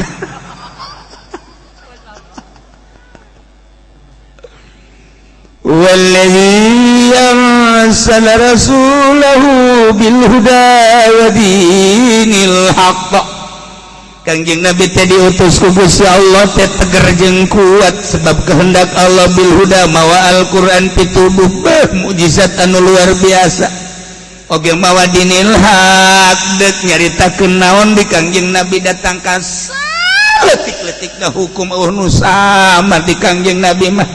Speaker 2: Wallazi arsala rasulahu bil huda wa dinil haqq. Kangjeng Nabi teh diutus ku Gusti Allah teh teger jeung kuat sebab kehendak Allah bil huda mawa Al-Qur'an pituduh mukjizat anu luar biasa oge mawa dinil haq deuk nyaritakeun naon di Kangjeng Nabi datang ka saletik-letikna hukum eueuh nu sama di Kangjeng Nabi mah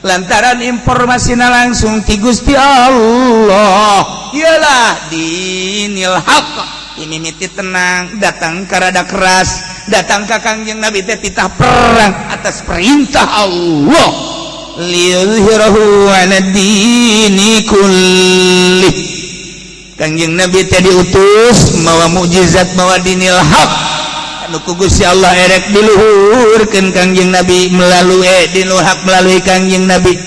Speaker 2: lantaran informasina langsung ti Gusti Allah iyalah dinil haq. Ini miti tenang datang karada keras datang ka Kangjeng Nabi teh titah perang atas perintah Allah liyuzhirahu 'ala dini kulli. Kangjeng Nabi teh diutus mawa mukjizat mawa dinil haq anu ku Gusti Allah erek diluhurkeun Kangjeng Nabi melalui dinul haq melalui Kangjeng Nabi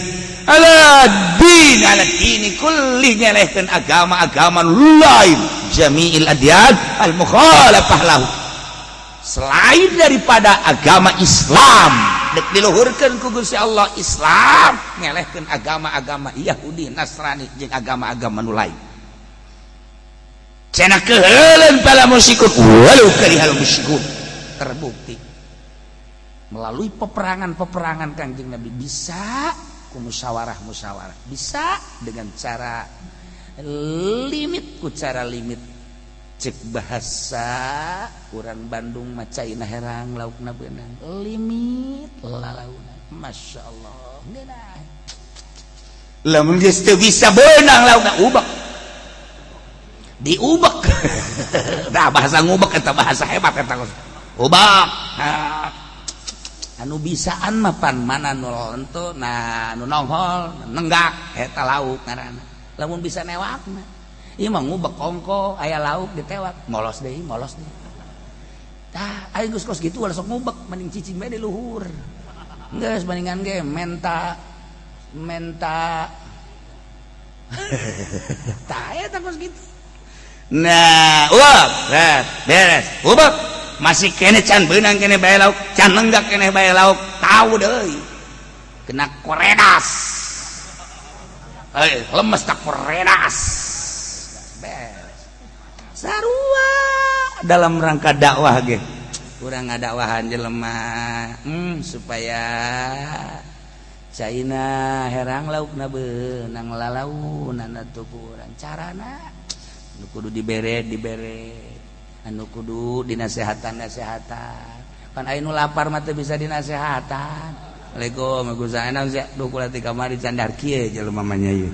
Speaker 2: ala din ala dini kulli nyelehkeun agama-agama lain jami'il adyan al mukhalafah lahu selain daripada agama Islam dek diluhurkeun ku Gusti Allah Islam ngelehkeun agama-agama Yahudi Nasrani jeung agama-agama nu lain cenah keuheuleun pala musyrikun walau karihal musyrikun terbukti melalui peperangan-peperangan Kangjeng Nabi bisa ku musyawarah-musyawarah bisa dengan cara limit ku cara limit cek bahasa urang Bandung macaina herang laukna beunang limit lalauna Masya Allah ngeunah lamun geus teu bisa beunang laukna ubek diubek nah bahasa ngubek eta bahasa hebat eta ubek anu bisaan mah pan mana nu lentu nah nu nonghol nenggak eta lauk ngaranna lamun bisa newak mah ieu mah ngubek kongko aya lauk ditewak molos deui tah aing geus kos kitu ulah sok ngubek mending cicing bae di luhur geus bandingan ge menta menta tah eta kos kitu. Nah, wah, beres. Ubek masih kene can beunang kene bae lauk, can nenggak kene bae lauk, tahu deui. Kena koredas. Eh, lemes tak koredas. Beres. Sarua dalam rangka dakwah ge. Urang ngadakwahan jelema supaya caina herang laukna beunang lalaunan atuh ku urang. Carana anu kudu dibere dibere, anu kudu dinasehatan nasehatan. Pan aya nu lapar mah teu bisa dinasehatan. Assalamualaikum, Waalaikumsalam. Sia duh kula ti kamari candar kieu jelema mah nya ieu.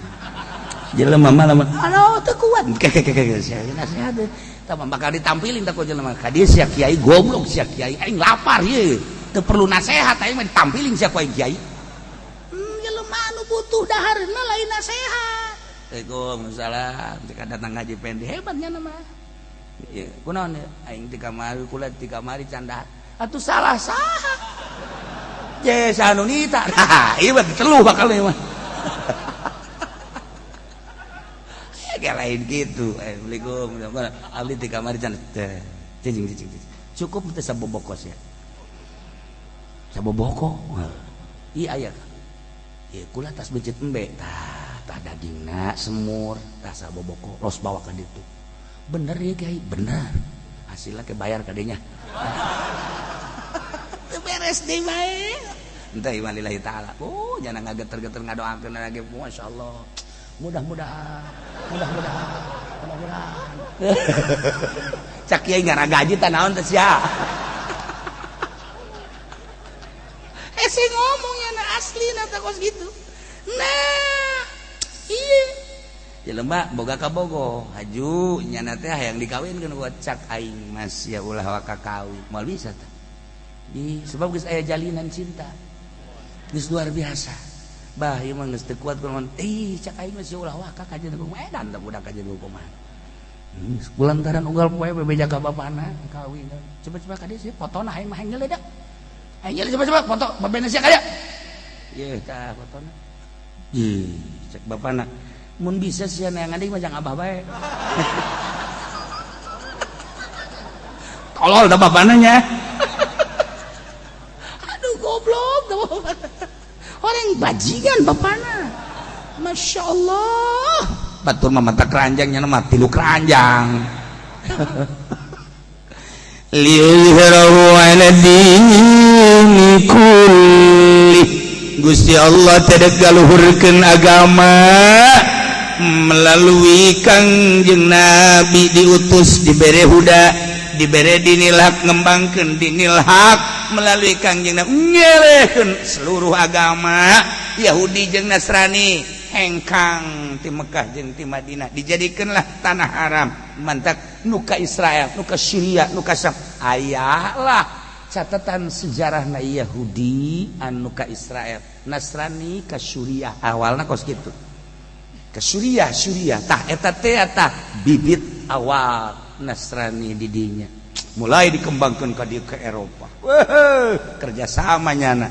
Speaker 2: Jelema mah lamun aduh teu kuat. Ke ke ke ke sia nasihat. Tah bakal ditampilin tak ku jelema. Ka dieu sia kiai goblok, sia kiai aing lapar ieu. Teu perlu nasihat, aing mah ditampilin sia ku aing kiai. Jelema anu butuh dahareuna lain nasihat. Waalaikumsalam. Jika datang ngaji pendi hebatnya nama. Ieu kunaon ya? Aing ti kamari kula ti kamari candar. Atuh salah saha? Je sanunita. Nah, ieu mah diteluh bakal ieu mah. Ya lain gitu. Assalamualaikum. Abdi ti kamari can cicing cicing. Cukup teh saboboko sia. Saboboko. Iya aya. Ieu kula tas becet embe. Tah, tah dagingna semur, tah saboboko los bawa ka ditu. Bener ya kiai, bener. Hasilnya ke bayar kadenya. Teu beres deui bae. Entah lillahi ta'ala. Oh, jangan ngageter-geter ngadoakeun lagi. Masyaallah. Mudah-mudahan, mudah-mudahan, mudah-mudahan. Cak kiai ngaragaji tah naon teh sia. Hese ngomongnya na asli na teh kos gitu. Nah, iya. Jelema boga kabogo, haju nyana teh hayang dikawinkeun ku cak aing mas ya ulah waka kawin. Moal bisa tah. Di sebab geus aya jalinan cinta. Geus luar biasa. Bah ieu mah geus teu kuat kunaon. Ih, cak aing mah sia ulah waka ka jeung kumaha edan teh budak ka jeung kumaha. Kulantaran unggal poe bebeja ka bapana kawin. Coba-coba ka dieu sia fotona aing mah hayang nyeledak. Hayang nyele coba-coba foto babena sia ka dieu. Ieu tah fotona. Ih, cek bapana. Mun bisa sia neangan deui mah jang abah bae. Tolol da bapana nya. Aduh goblok da bapana. Orang bajingan bapana. Masya Allah. Batur mah mata keranjangnya mah tilu keranjang. Liyuzhirahu ala dini kulli. Gusti Allah tedek galuhurkeun agama melalui Kangjeng Nabi diutus dibere huda, dibere dinil hak, ngembangkeun dinil hak melalui Kangjeng Nabi ngelehkeun seluruh agama Yahudi jeung Nasrani hengkang ti Mekah jeung ti Madinah dijadikeunlah tanah haram mantak nu ka Israel, nu ka Syria, nu ka Syam. Ayalah catatan sejarahna Yahudi anu ka Israel, Nasrani ka Suriah awalna kos kitu. Ke Suriah, Suriah tah eta teh tah bibit awal Nasrani di dinya mulai dikembangkan ka dieu ke Eropa. Wah, kerjasama nyana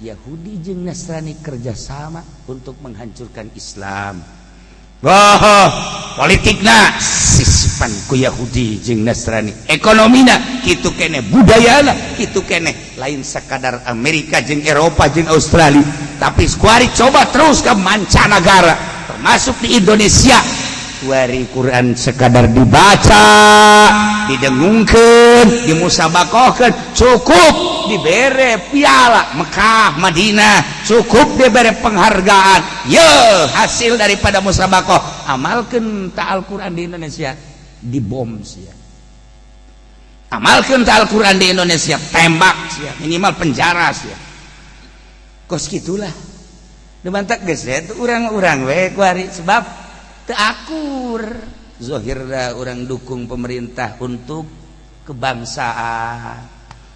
Speaker 2: Yahudi jeung Nasrani kerjasama untuk menghancurkan Islam. Wah, politikna sisipan ku Yahudi jeung Nasrani, ekonomina kitu kene, budayana kitu kene, lain sekadar Amerika jeung Eropa jeung Australia, tapi kuari coba terus ke mancanagara termasuk di Indonesia. Kuari Quran sekadar dibaca, didengungkeun, dimusabakohkeun, cukup dibere piala Mekah Madinah, cukup dibere penghargaan. Ye, hasil daripada musabakoh amalkeun ta Al-Quran di Indonesia dibom sia. Amalkeun ta Al-Quran di Indonesia tembak sia, minimal penjara sia. Kos gitulah. Dibantak geus urang-urang we kuari sebab teu akur. Zohirna urang dukung pemerintah untuk kebangsaan,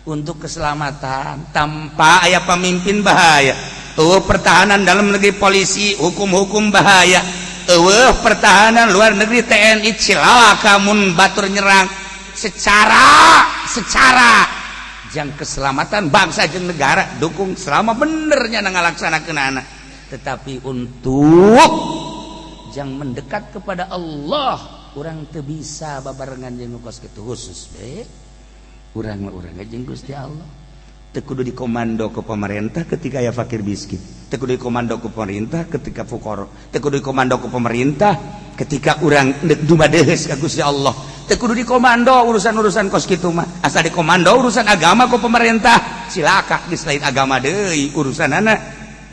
Speaker 2: untuk keselamatan, tanpa aya pemimpin bahaya. Eueuh pertahanan dalam negeri polisi, hukum-hukum bahaya. Eueuh pertahanan luar negeri TNI cilaka mun batur nyerang secara secara jang keselamatan bangsa jeung negara dukung selama benernya ngalaksanakeun anak. Tetapi untuk yang mendekat kepada Allah Urang teu bisa babarengan jeung nu kos kitu, khusus be urang mah, urang jeung Gusti Allah. Teu kudu dikomando ke pemerintah ketika aya fakir miskin, teu kudu dikomando ke pemerintah ketika fukara, teu kudu dikomando ke pemerintah ketika urang deuk dumadeheus ka Gusti Allah. Teu kudu dikomando urusan-urusan kos kitu mah. Asa dikomando urusan agama ku pemerintah, cilaka. Geus lain agama deui urusanana,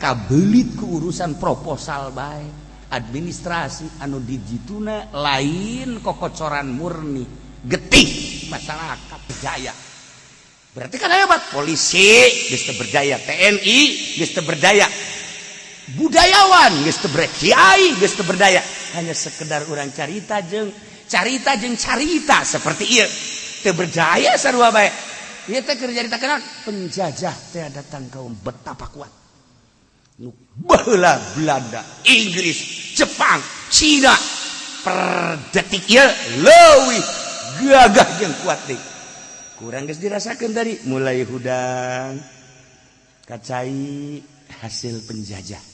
Speaker 2: kabelit ku urusan proposal bae, administrasi anu dijituna lain kokocoran murni getih masyarakat. Jaya berarti kan hebat. Polisi geus teu berdaya, TNI geus teu berdaya, budayawan geus teu berdaya, kiai geus teu berdaya. Hanya sekedar urang carita jeung carita jeung carita seperti ieu teu berdaya sarua bae. Ieu teh keur carita kenal penjajah teh datang kaum betapa kuat nu baheula, Belanda, Inggris, Jepang, Cina. Per detik ieu leuwih gagah jeung kuat deui. Kurang geus dirasakan dari mulai hudang kacai hasil penjajah,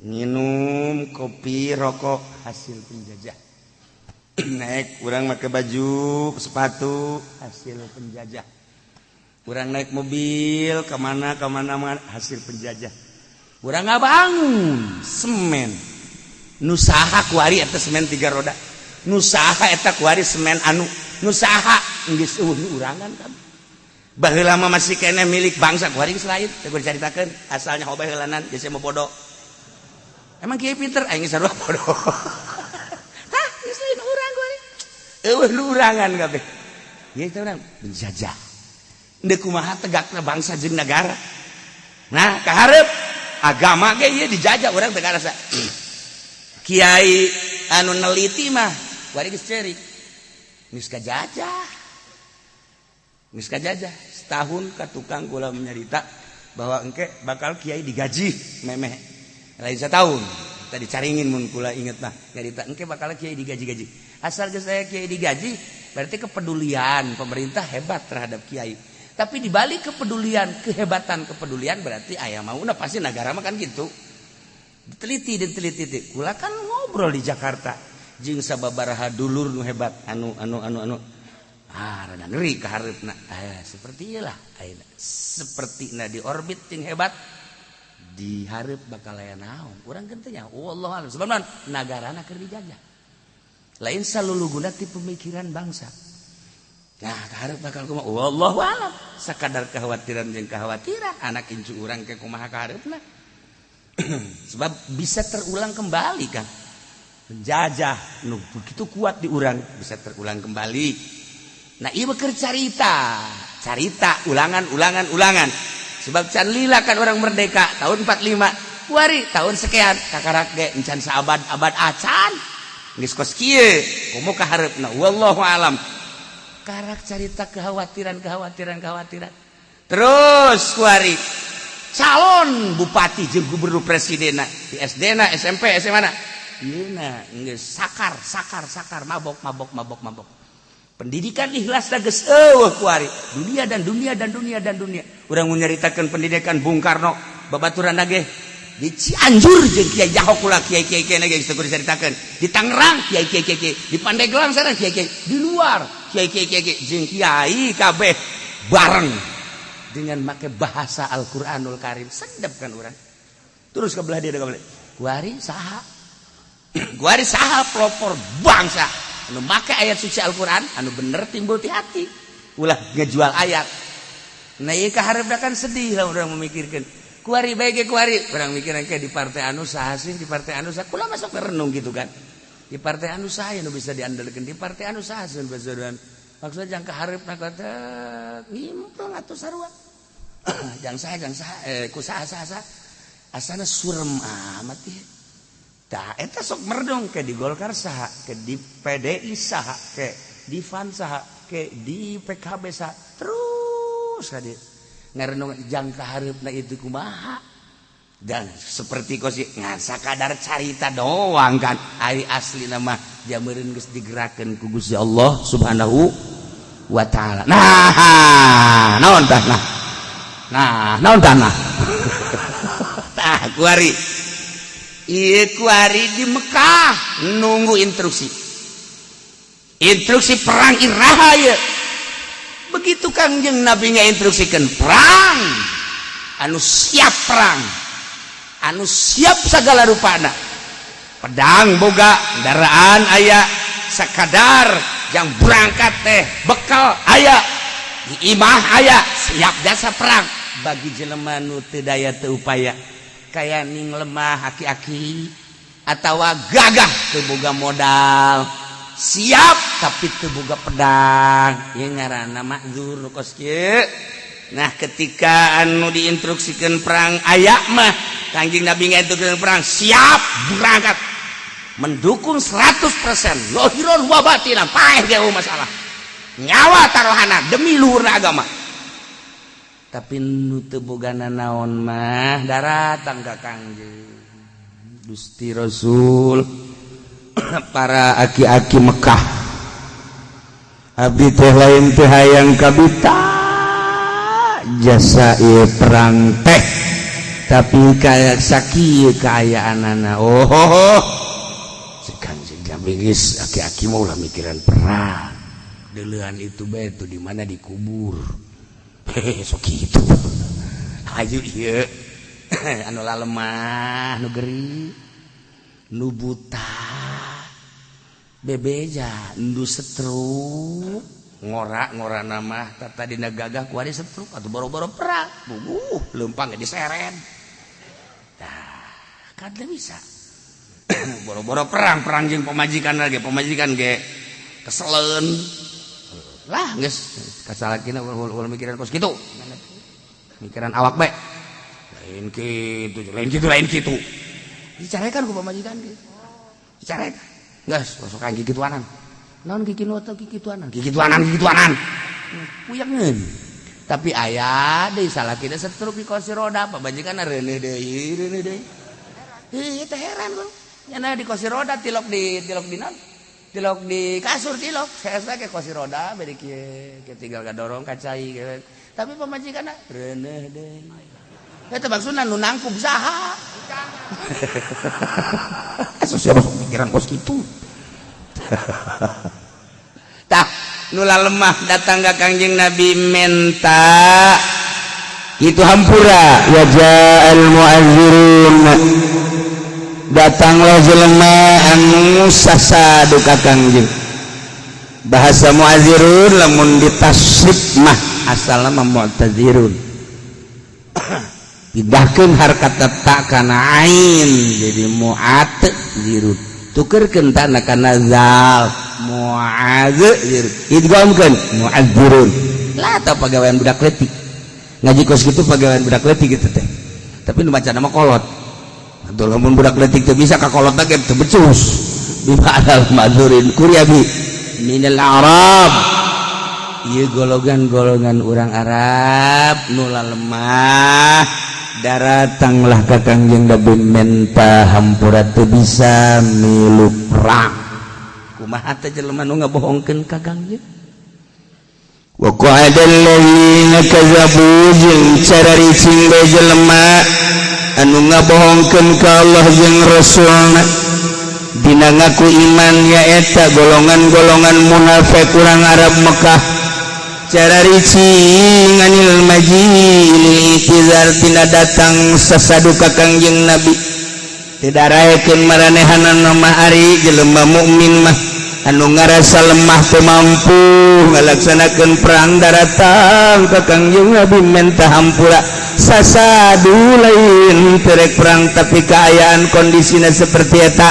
Speaker 2: minum kopi, rokok hasil penjajah, naik kurang pakai baju, sepatu hasil penjajah, kurang naik mobil kemana kemana mana hasil penjajah, kurang ngabangun semen. Nu saha kuari eta semen tiga roda? Nu saha eta kuari semen? Anu nu saha? Geus euweuh nu urangan kan. Baheula mah masih keneh milik bangsa, kuari geus lain. Teu dicaritakeun asalnya hoba heulanan geus mau bodoh. Emang kiai pinter, aing sarua bodoh. Tah, geus lain urang kuari, euweuh nu urangan kabeh. Ieu teh urang penjajah. Deuk kumaha tegakna bangsa jeung negara? Nah, kaharep agama ge ieu dijajah. Urang teu karasa kiai anu neliti mah kuari geus ceurik, geus kajajah, geus kajajah. Setahun ka tukang kula menyarita bahwa engke bakal kiai digaji memeh lain setahun tadi caringin. Mun kula inget mah nyarita engke bakal kiai digaji-gaji. Asal geus saya kiai digaji, berarti kepedulian pemerintah hebat terhadap kiai. Tapi dibalik kepedulian, kehebatan kepedulian, berarti aya mauna pasti negara mah kan gitu. Diteliti, diteliti. Kula kan ngobrol di Jakarta jeung sababaraha dulur nu hebat, anu anu anu anu ah rada ngeri ka hareupna. Eh, seperti iyalah ayeuna, seperti na di orbit jeung hebat di hareup bakal aya naon, urang kan teh nya. Wallahu a'lam. Sebab nagarana keur dijajah, lain saluluguna ti pemikiran bangsa. Nah, ka hareup bakal kumaha, wallahu a'lam. Sakadar kekhawatiran jeung kekhawatiran anak incu urang ke kumaha ka hareupna, sebab bisa terulang kembali kan. Penjajah nu begitu kuat di urang bisa terulang kembali. Nah, ieu keur carita carita ulangan, ulangan, ulangan. Sebab can lila kan orang merdeka tahun 45, kuari tahun sekian, kakarak ge encan saabad abad acan geus kos kieu. Komo ka hareupna, wallahu alam. Karak carita kekhawatiran, kekhawatiran, kekhawatiran terus. Kuari calon bupati jeung gubernur, presiden di SD na, SMP, SMA na, geus sakar sakar sakar, mabok mabok mabok mabok. Pendidikan ikhlas geus euweuh kuari. Dunia dan dunia dan dunia dan dunia. Urang mun nyaritakeun pendidikan Bung Karno, babaturan ge di Cianjur jeung Kiai Jaho kula, kiai kiai kiai geus teu dicaritakeun, di Tangerang kiai kiai kiai, di Pandeglang sana kiai kiai, di luar kiai kiai kiai jeung kiai kabeh bareng dengan make bahasa Al-Qur'anul Karim. Sedap kan urang terus ke belah dia ke belah. Kuari saha? Kuari saha pelopor bangsa anu make ayat suci Al-Qur'an anu bener timbul ti hati, ulah ngejual ayat? Nah, ieu kaharepna kan sedih lah urang memikirkan kuari bae. Kuari urang mikiran kayak di partai anu saha sih, di partai anu saha. Kula masuk merenung gitu kan, di partai anu saha nu bisa diandalkeun, di partai anu saha sih bisa. Maksudnya jang kaharepna kata ngimpleng atuh sarua jang saha, jang saha, eh, ku saha saha saha, asana surem amat ieu. Tah, eta sok merdong ke di Golkar saha, ke di PDI saha, ke di FAN saha, ke di PKB saha, terus ka dieu ngarenung jang kahareupna itu kumaha. Dan seperti kosi ngan sakadar carita doang kan, ari asli nama jameureun geus digerakkeun ku Gusti Allah Subhanahu wa taala. Nah, naon tah? Nah, nah, naon tah? Nah, tah kuari. Ieu kuari di Mekah nunggu instruksi. Instruksi perang iraha ya? Begitu Kangjeng Nabi instruksikan perang, anu siap perang, anu siap segala rupana, pedang boga, kendaraan aya, sekadar yang berangkat teh bekal aya di imah, aya siap jasa perang. Bagi jelema nu teu daya, teu upaya, kaya ning lemah, aki-aki atau gagah, teu boga modal, siap tapi teu boga pedang, ya ngaranna makzur nu kos kieu. Nah, ketika anu diinstruksikan perang aya mah, Kangjeng Nabi ngainstruksikan perang, siap berangkat, mendukung 100% zahiron wa batinan, paeh ge masalah nyawa taruhana demi luhurna agama. Tapi nu teu boga naon mah daratang ka Kangjeng Gusti Rasul, para aki-aki Mekah, "Abdi teh lain teh hayang kabita jasa ieu perang teh, tapi kayak sakieu kaayaanana." Oh, si Kanjeng Nabi geus, "Aki-aki mau lah mikiran perang, deulean itu bae tuh di mana dikubur." Hehe, sok kitu. Hayu ieu anu lemah, nu gering, nu buta, bebeja nu setruk, ngora ngora nama tata dina gagah ku ari setruk atau boro-boro perang, buguh lempang diseret. Tah kan teu bisa boro-boro perang, perang jeung pamajikan lagi, pamajikan ge keselen lah. Geus kasalakina ulah mikiran kos kitu, mikiran awak bae. Lain kitu, lain kitu, lain kitu. Dicarekan ku pamajikan ge, dicarekan. Geus sok kikituanan naon, kikituanan, kikituanan, kikituanan, kikituanan, puyangeun. Tapi aya deui salakina setruk di kursi roda, pamajikan reuneuh deui, reuneuh deui. Ih, teh heran gua. Nyana di kursi roda, tilok di, tilok di naon, tilok di kasur, tilok saya ke kursi roda beri kieu kieu, tinggal gadorong ka cai kieu. Tapi pamajikan reuneuh deui. Eta maksudna nu nangkub saha? Siapa pikiran kos kitu? Tah, nu lemah datang ka Kangjeng Nabi menta itu hampura.
Speaker 1: Wa ja'al mu'adzirun, datanglah jelema anu sasadu ka Kangjeng. Bahasa mu'adzirun lamun ditasrif mah asalna mah mu'tadzirun, pindahkeun harkat ta kana ain jadi mu'adzirun, tukerkeun ta kana zal, mu'adzirun, idghamkeun mu'adzirun lah. Tah, pagawean budak leutik ngaji kos kitu, pagawean budak leutik gitu teh. Tapi nu maca nama kolot atuh, lamun budak leutik teu bisa ka kolot ge teu becus. Bima'nal ma'dzurin kuryabi minal arab, ieu golongan-golongan urang Arab nu lemah, daratanglah ka Kangjeng Nabi menta hampura, teu bisa milu perang. Kumaha teh jelema nu ngabohongkeun ka Kangjeng?
Speaker 2: Wa qa'ada alladzina kadzabu, jeung cararicing bae jelema anu ngabohongkeun ka Allah jeung Rasulna dina ngaku iman, nyaeta golongan-golongan munafik urang Arab Mekah, cararicing anil maji'i lil i'tizar, tina datang sasadu ka Kangjeng Nabi. Teu daraekeun maranehanana mah. Ari jelema mukmin mah anu ngarasa lemah, teu mampu ngalaksanakeun perang, daratang ka Kangjeng Nabi menta hampura, sasadu lain terek perang, tapi keayaan kondisinya seperti eta,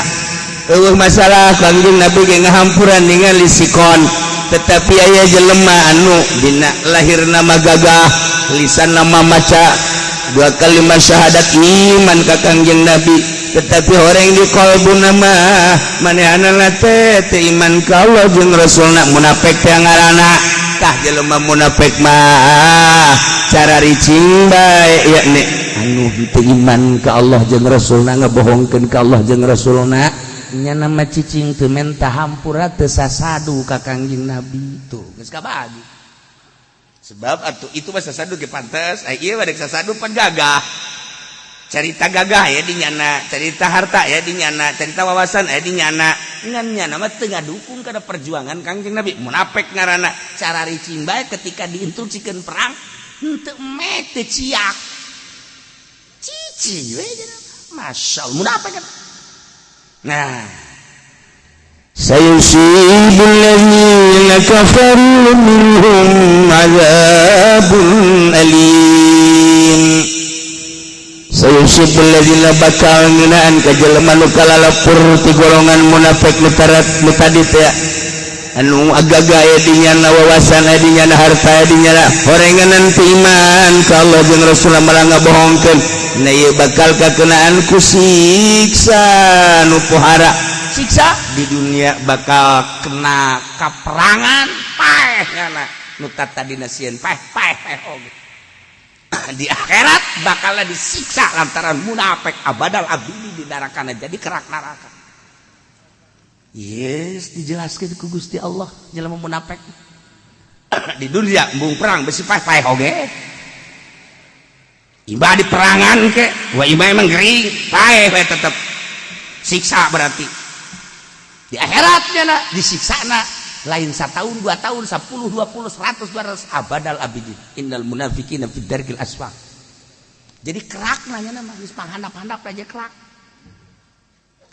Speaker 2: euweuh masalah, Kangjeng Nabi ge ngahampuran ningali sikon. Tetapi aya jelema anu dina lahir nama gagah, lisan nama maca dua kalimat syahadat, iman ka Kangjeng Nabi, tetapi orang di kolbu nama manehana teh teu iman ka Allah jeung Rasulna, munafik teh ngaranna. Tah, jelema munafik mah cara ricing bae, yakni anu teu iman ka Allah jeung Rasulna, ngabohongkeun ka Allah jeung Rasulna, nya nama cicing, teu menta hampura, teu sasadu ka Kangjeng Nabi. Tuh geus kabagi sebab atuh itu mah sasadu ge pantes, ai ieu mah dek sasadu pan gagah.
Speaker 1: Cerita gagah ya di nyana, cerita harta ya di nyana, cerita wawasan ya di nyana. Ngan nyana mah teu ngadukung kana perjuangan Kangjeng Nabi. Munafik ngaranna. Cara ricing bae ketika diinstruksikeun perang henteu mek, teu ciak. Cici we. Masya Allah, munafik kan. Nah,
Speaker 2: سيصيب الذين كفروا منهم عذاب أليم. سيصيب الذين bakal ngeunaan ka jelema nu kalalapur ti golongan munafik nu tarat nu tadi teh, anu agaga aya di nyana, wawasan aya di nyana, harta aya di nyana, horenganan ti iman ka Allah jeung Rasul, malah ngabohongkeun. Nah, ieu bakal kakenaan ku siksa nu pohara.
Speaker 1: Siksa di dunia bakal kena kaperangan, paeh nyana. Nu tadina sieun paeh, paeh, paeh oge. Di akhirat bakal disiksa lantaran munafik, abadal abidi di nerakana, jadi kerak neraka. Yes, dijelaskan ku Gusti Allah, jelema munafik di dunia embung perang besi paeh, paeh oge. Iba di perangan ke wah, iba emang gering, paeh we tetep siksa. Berarti di akhiratnya na disiksa na lain 1 tahun, 2 tahun, 10, 20, 100, 200, abadal abidin. Innal munafiqina fid darkil asfal. Jadi kerak nanya nama geus panghandap-handap aja kerak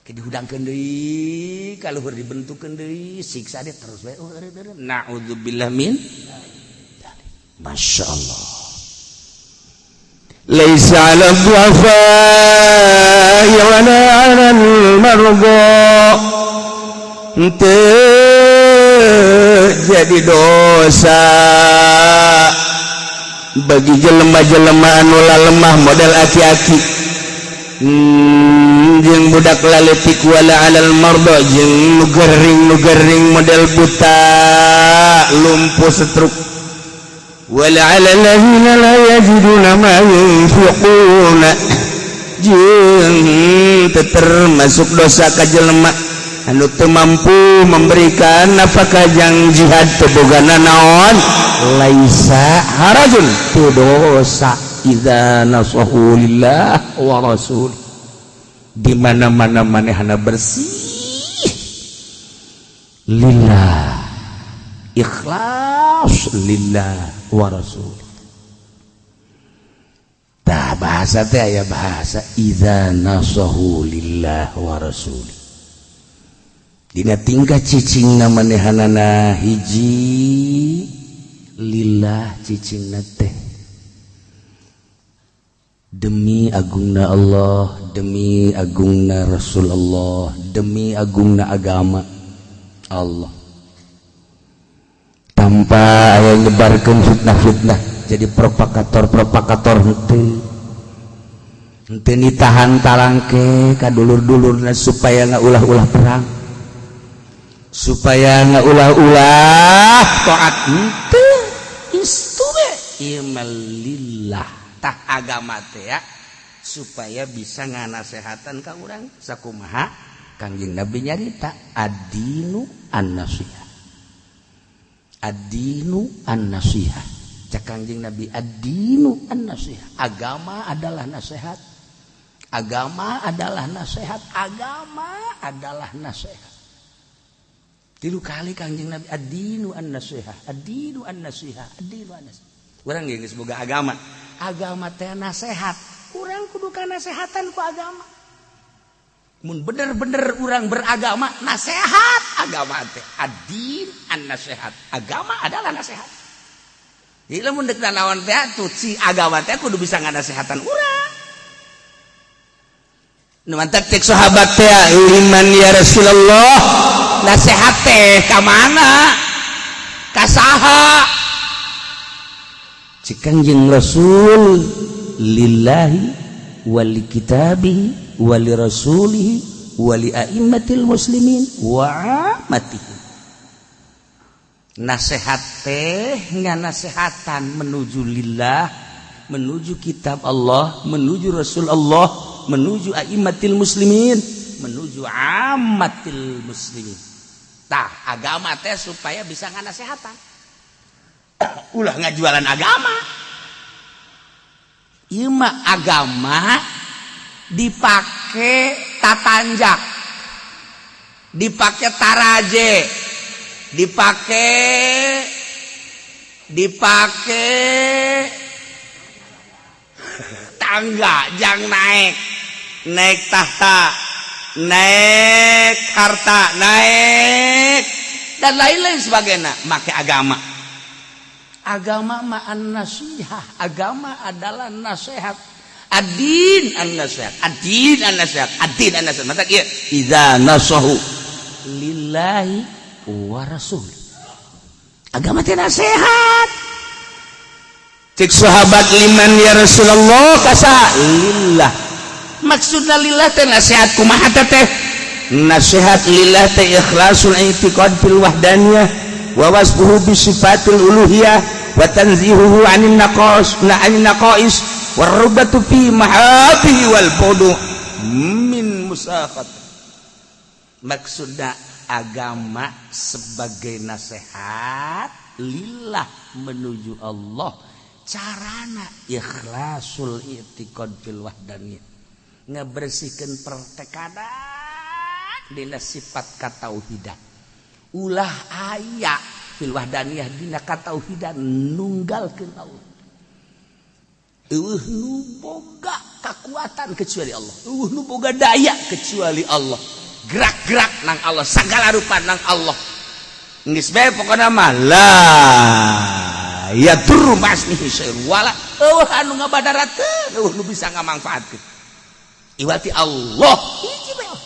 Speaker 1: ke dihudangkeun deui, kaluhur dibentukkeun deui, siksa dia terus we. Oh, naudzubillah min.
Speaker 2: Masya Allah. ليس على الضعفاء ولا على المرضى. Henteu jadi dosa bagi jelema-jelema anu lemah model aki-aki jeung budak laletik, wala alal marda jeung nu gering, nu gering model buta, lumpuh, stroke, wala alal ladzina la yajiduna ma yunfiquna, jeung teu termasuk dosa ka jelema anu teu mampu memberikan nafkah jang jihad, teu boga naon. Laisa harajun, teu dosa, idza nasahu lillah wa rasul. Di mana-mana manehna bersih lillah, ikhlas lillah wa rasul. Tah, bahasa teh aya bahasa idza nasahu lillah wa rasul. Dina tingkah cicing manehanana hiji lillah, cicing teh demi agungna Allah, demi agungna Rasulullah, demi agungna agama Allah, tanpa aya nyebarkan fitnah-fitnah, jadi provokator-provokator henteu, henteu nitahan talangke ka dulur-dulurna supaya nggak ulah-ulah perang, supaya nggak ulah-ulah taat, henteu istu we. Ieu mah lillah. Tah, agama teh ya supaya bisa nganasehatan ka urang. Sakumaha Kangjeng Nabi nyarita, addinu an-nasihah, addinu an-nasihah. Cak Kangjeng Nabi, addinu an-nasihah, agama adalah nasihat, agama adalah nasihat, agama adalah nasihat. Tilu kali Kangjeng Nabi, addinu an-nasihah, addinu an-nasihah, addinu an-nasihah. Urang ge geus boga agama, agama teh nasihat, urang kudu kanasehatan ku agama. Mun bener-bener urang beragama, nasihat agama teh, addin an-nasihat, agama adalah nasihat. Jadi lamun dek naon teh atuh, si agama teh kudu bisa nganasehatan urang. Nu mantak cek sahabat teh, liman ya Rasulullah, nasihat teh ka mana, ka saha? Cek Kangjeng Rasul, lillahi wali kitabihi wali rasulihi wali a'immatil muslimin wa ammatihim. Nasihat teh nganasehatan menuju lillah, menuju kitab Allah, menuju Rasul Allah, menuju a'immatil muslimin, menuju ammatil muslimin. Tah, agama teh supaya bisa nganasehatan, ulah ngajualan agama. Ieu mah agama.
Speaker 1: Dipake tatanjak, dipake taraje, dipake dipake tangga jang naik, naik tahta, naik harta, naik dan lain-lain sebagainya. Make agama, agama ma'an nasihah. Agama adalah nasihat. Ad-din an nasihat, ad-din an nasihat, ad-din an nasihat. Mata ieu idza nasahu lillahi wa rasul. Agama teh nasihat. Cek sahabat, "Liman ya Rasulullah?" Kasa lillah. Maksudna lillah teh nasihat kumaha teh? Nasihat lillah teh ikhlasul i'tiqad fil wahdaniyah wa wasfuhu bi sifatil uluhiyah wa tanzihuhu anin naqas na anin naqais warubatu fi mahabihi wal budu min musakhat. Maksudna agama sebagai nasihat lillah menuju Allah, carana ikhlasul i'tiqad fil wahdaniyah, ngebersihkan pertekadan dina sifat katauhidan, ulah aya fil wahdaniyah dina katauhidan, nunggalkeun Allah. Eueuh nu boga kekuatan kecuali Allah, eueuh nu boga daya kecuali Allah, gerak-gerak nang Allah, segala rupa nang Allah. Geus bae pokona mah la yadurru ma'asmihi syai'un wala eueuh anu ngabadaratkeun, eueuh nu bisa ngamangfaatkeun iwati Allah. Hiji bae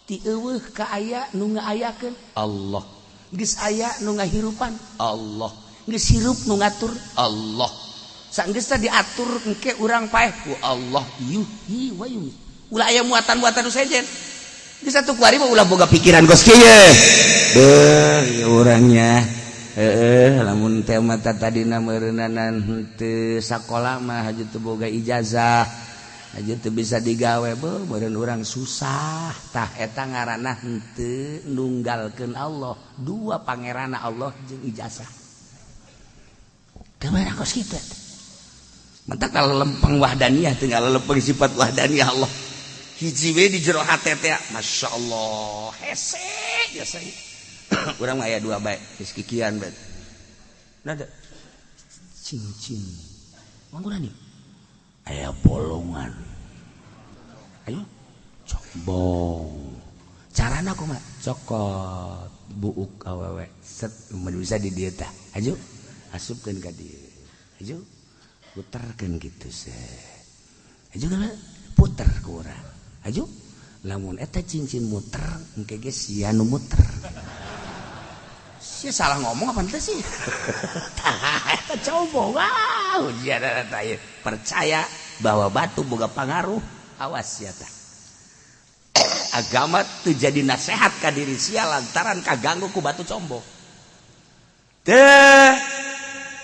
Speaker 1: ti eueuh ka aya nu ngaayakeun Allah, geus aya nu ngahirupan Allah, geus hirup nu ngatur Allah. Sanggeus diatur engke urang paeh ku Allah, yuhyi wa yumiit. Ulah aya muatan-muatan nu sejen. Geus atuh kuari mah ulah boga pikiran kos kieu. Beuh, ieu urangnya. Heeh, lamun teh mata tadina meureunanan henteu sakola mah haju teu boga ijazah. Haju teu bisa digawe, beuh meureun urang susah. Tah, eta ngaranna henteu nunggalkeun Allah. Dua pangeranna Allah jeung ijazah. Teu meunang kos kitu eta. Mentak kalau lempeng wahdaniyah, tinggal lempeng sifat wahdaniyah Allah. Hiji we di jero hate teh, Masya Allah, hese biasa. Urang mah aya dua bae, geus kikian bae. Nada cincin. Mangguran nih. Aya bolongan. Ayo combong. Carana kumaha? Cokot buuk awewe. Set bisa di dieu tah. Ayo asupkeun ka dieu. Ayo puterkeun gitu se. Ayo puter ku urang. Ayo lamun eta cincin muter engke ge sia nu muter. Sia salah ngomong apa henteu sih? Tah eta coba, wow, ujian eta ieu. Percaya bahwa batu boga pangaruh, awas sia tah. Agama teu jadi nasehat ka diri sia lantaran kaganggu ku batu combong. Teh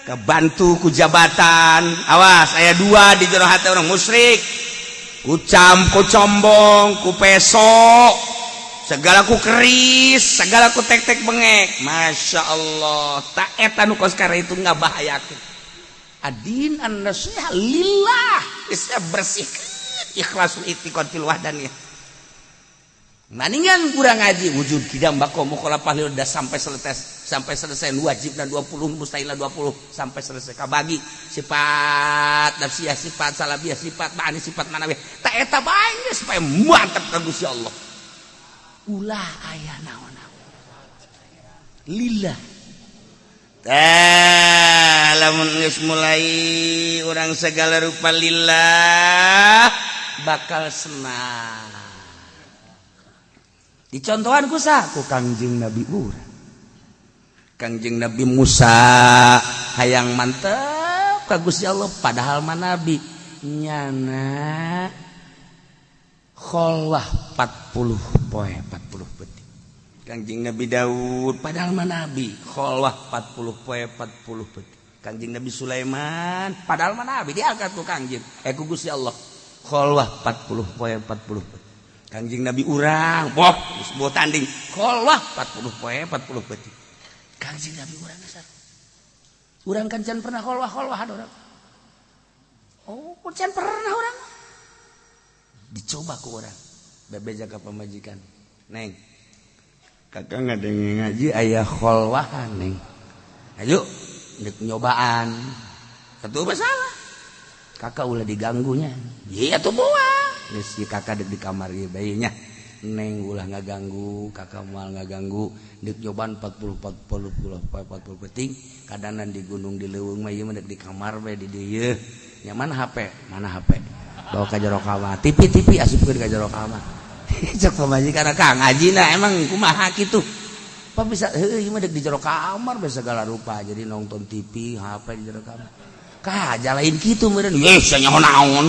Speaker 1: kebantu ku jabatan, awas aya dua di jero hati orang musyrik. Ku cam, ku combong, ku peso, segala ku keris, segala ku tek-tek bengek. Masya Allah, tak eta nu kos itu ngabahayakeun. Ad-din an nasiha lillah, geus bersihkeun ikhlasul i'tiqad fil wahdaniyah. Maningan kurang ngaji wujud kidam bako mukhalafah udah sampai selesai, sampai selesai wajibna 20, mustahilna 20, sampai selesai kabagi sifat nafsiyah, sifat salabiyah, sifat ma'ani, sifat manawiyah. Tak eta bae supaya mantap ka Gusti Allah. Ulah aya naon-naon lillah. Tah, lamun geus mulai urang segala rupa lillah bakal senang. Dicontohan ku sa ku Kangjeng Nabi urang. Kangjeng Nabi Musa hayang mantep ka Gusti Allah, padahal mah nabi, nyana kholwah 40 poe 40 peuting. Kangjeng Nabi Daud padahal mah nabi, kholwah 40 poe 40 peuting. Kangjeng Nabi Sulaiman padahal mah nabi, diangkat ku Kangjeng ku Gusti Allah, kholwah 40 poe 40 peuting. Kangjeng Nabi urang boh geus boh tanding, kholwah 40 poe 40 peuting. Kangjeng Nabi urang geus urang kan can pernah kholwah, kholwah urang. Oh, can pernah urang. Dicoba ku urang, bebeja ka pamajikan, "Neng, Kakak ngadenge ngaji aya kholwahan, Neng, ayo dek nyobaan." Satu masalah, Kakak ulah diganggunya. Iya tuh, moal geus si Kakak dek di kamar ieu bae nya, Neng, ulah ngaganggu Kakak, moal ngaganggu, dek nyobaan 40 40 40 peting kadanan di gunung, di leuweung mah. Ieu mah dek di kamar bae di dieu nya. Mana HP? Mana HP? Bawa ka jero kamar. TV, TV asupkeun ka jero kamar. Cek pamajikan, "Kang, ngajina emang kumaha kitu? Apa bisa heueuh ieu mah dek di jero kamar bae segala rupa, jadi nonton TV, HP di jero kamar." Kah lain kitu meureun ye sia, nyaho naon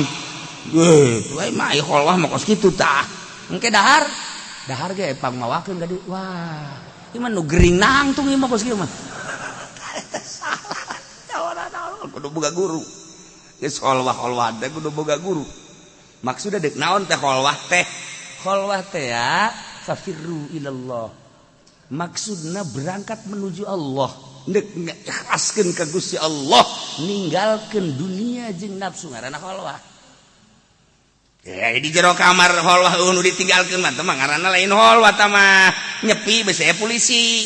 Speaker 1: ye tuh mah. Ieu kholwah mah kos kitu tah. Engke dahar dahar ge pang mawakeun ka dieu. Wah, ieu mah nu gering nangtung ieu mah, kos kieu mah. Salah, naon, kudu boga guru. Geus kholwah, kholwah teh kudu boga guru. Maksudnya dek naon teh kholwah teh? Kholwah teh ya fafirru ilallah, maksudna berangkat menuju Allah, dek ngikhlaskeun ka Gusti Allah, ninggalkeun dunia jeung nafsu, ngaranna kholwah. Ya, di jero kamar kholwah nu ditinggalkeun mah teh mah ngaranna lain kholwah, tah mah nyepi bese polisi.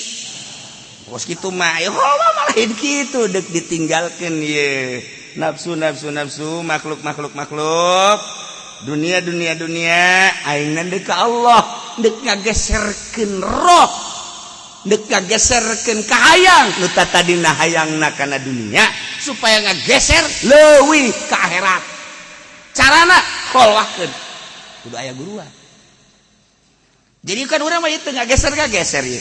Speaker 1: Kos kitu mah ya kholwah mah lain kitu, dek ditinggalkeun ye nafsu, nafsu, nafsu, makhluk, makhluk, makhluk, dunia, dunia, dunia, aing dek ka Allah, dek ngageserkeun roh, dek ngageserkeun kahayang nu tadina hayangna kana dunia, supaya ngageser leuwih ka akhirat. Carana kholwahkeun, kudu aya guruan. Jadi kan urang mah itu ngageser ngageser ye,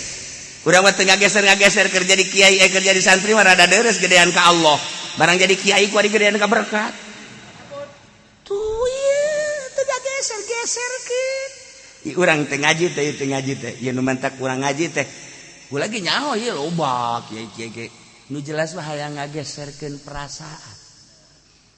Speaker 1: urang mah teu ngageser ngageser. Kerja di kiai, eh, kerja di santri mah rada deres, gedean ka Allah. Barang jadi kiai ku gedean ka berkat tuh ye, teu ngageser geserkeun. Urang teh ngaji teh, teu ngaji teh ieu nu mantak urang ngaji teh. Gua lagi nyaho ieu loba kiai kiai kiai nu jelas mah hayang ngageserkeun perasaan,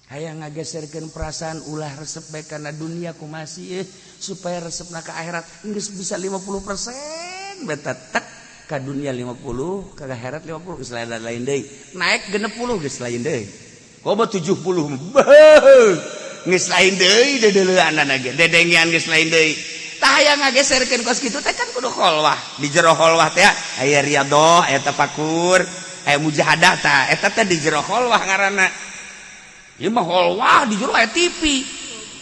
Speaker 1: hayang ngageserkeun perasaan ulah resep bae kana dunia kumasi, supaya resepna ka akhirat. Geus bisa 50% beta tek ka dunia 50, ka akhirat 50, geus lain lain deui, naik 60 geus lain deui, komo 70 geus lain deui, dedeuleunana ge dedengean geus lain deui. Tah, hayang ngageserkeun kos kitu teh kan kudu kholwah. Di jero kholwah teh aya riyadhah, aya tafakur, aya mujahadah. Tah, eta teh di jero kholwah ngaranna. Ieu mah kholwah di jero aya TV,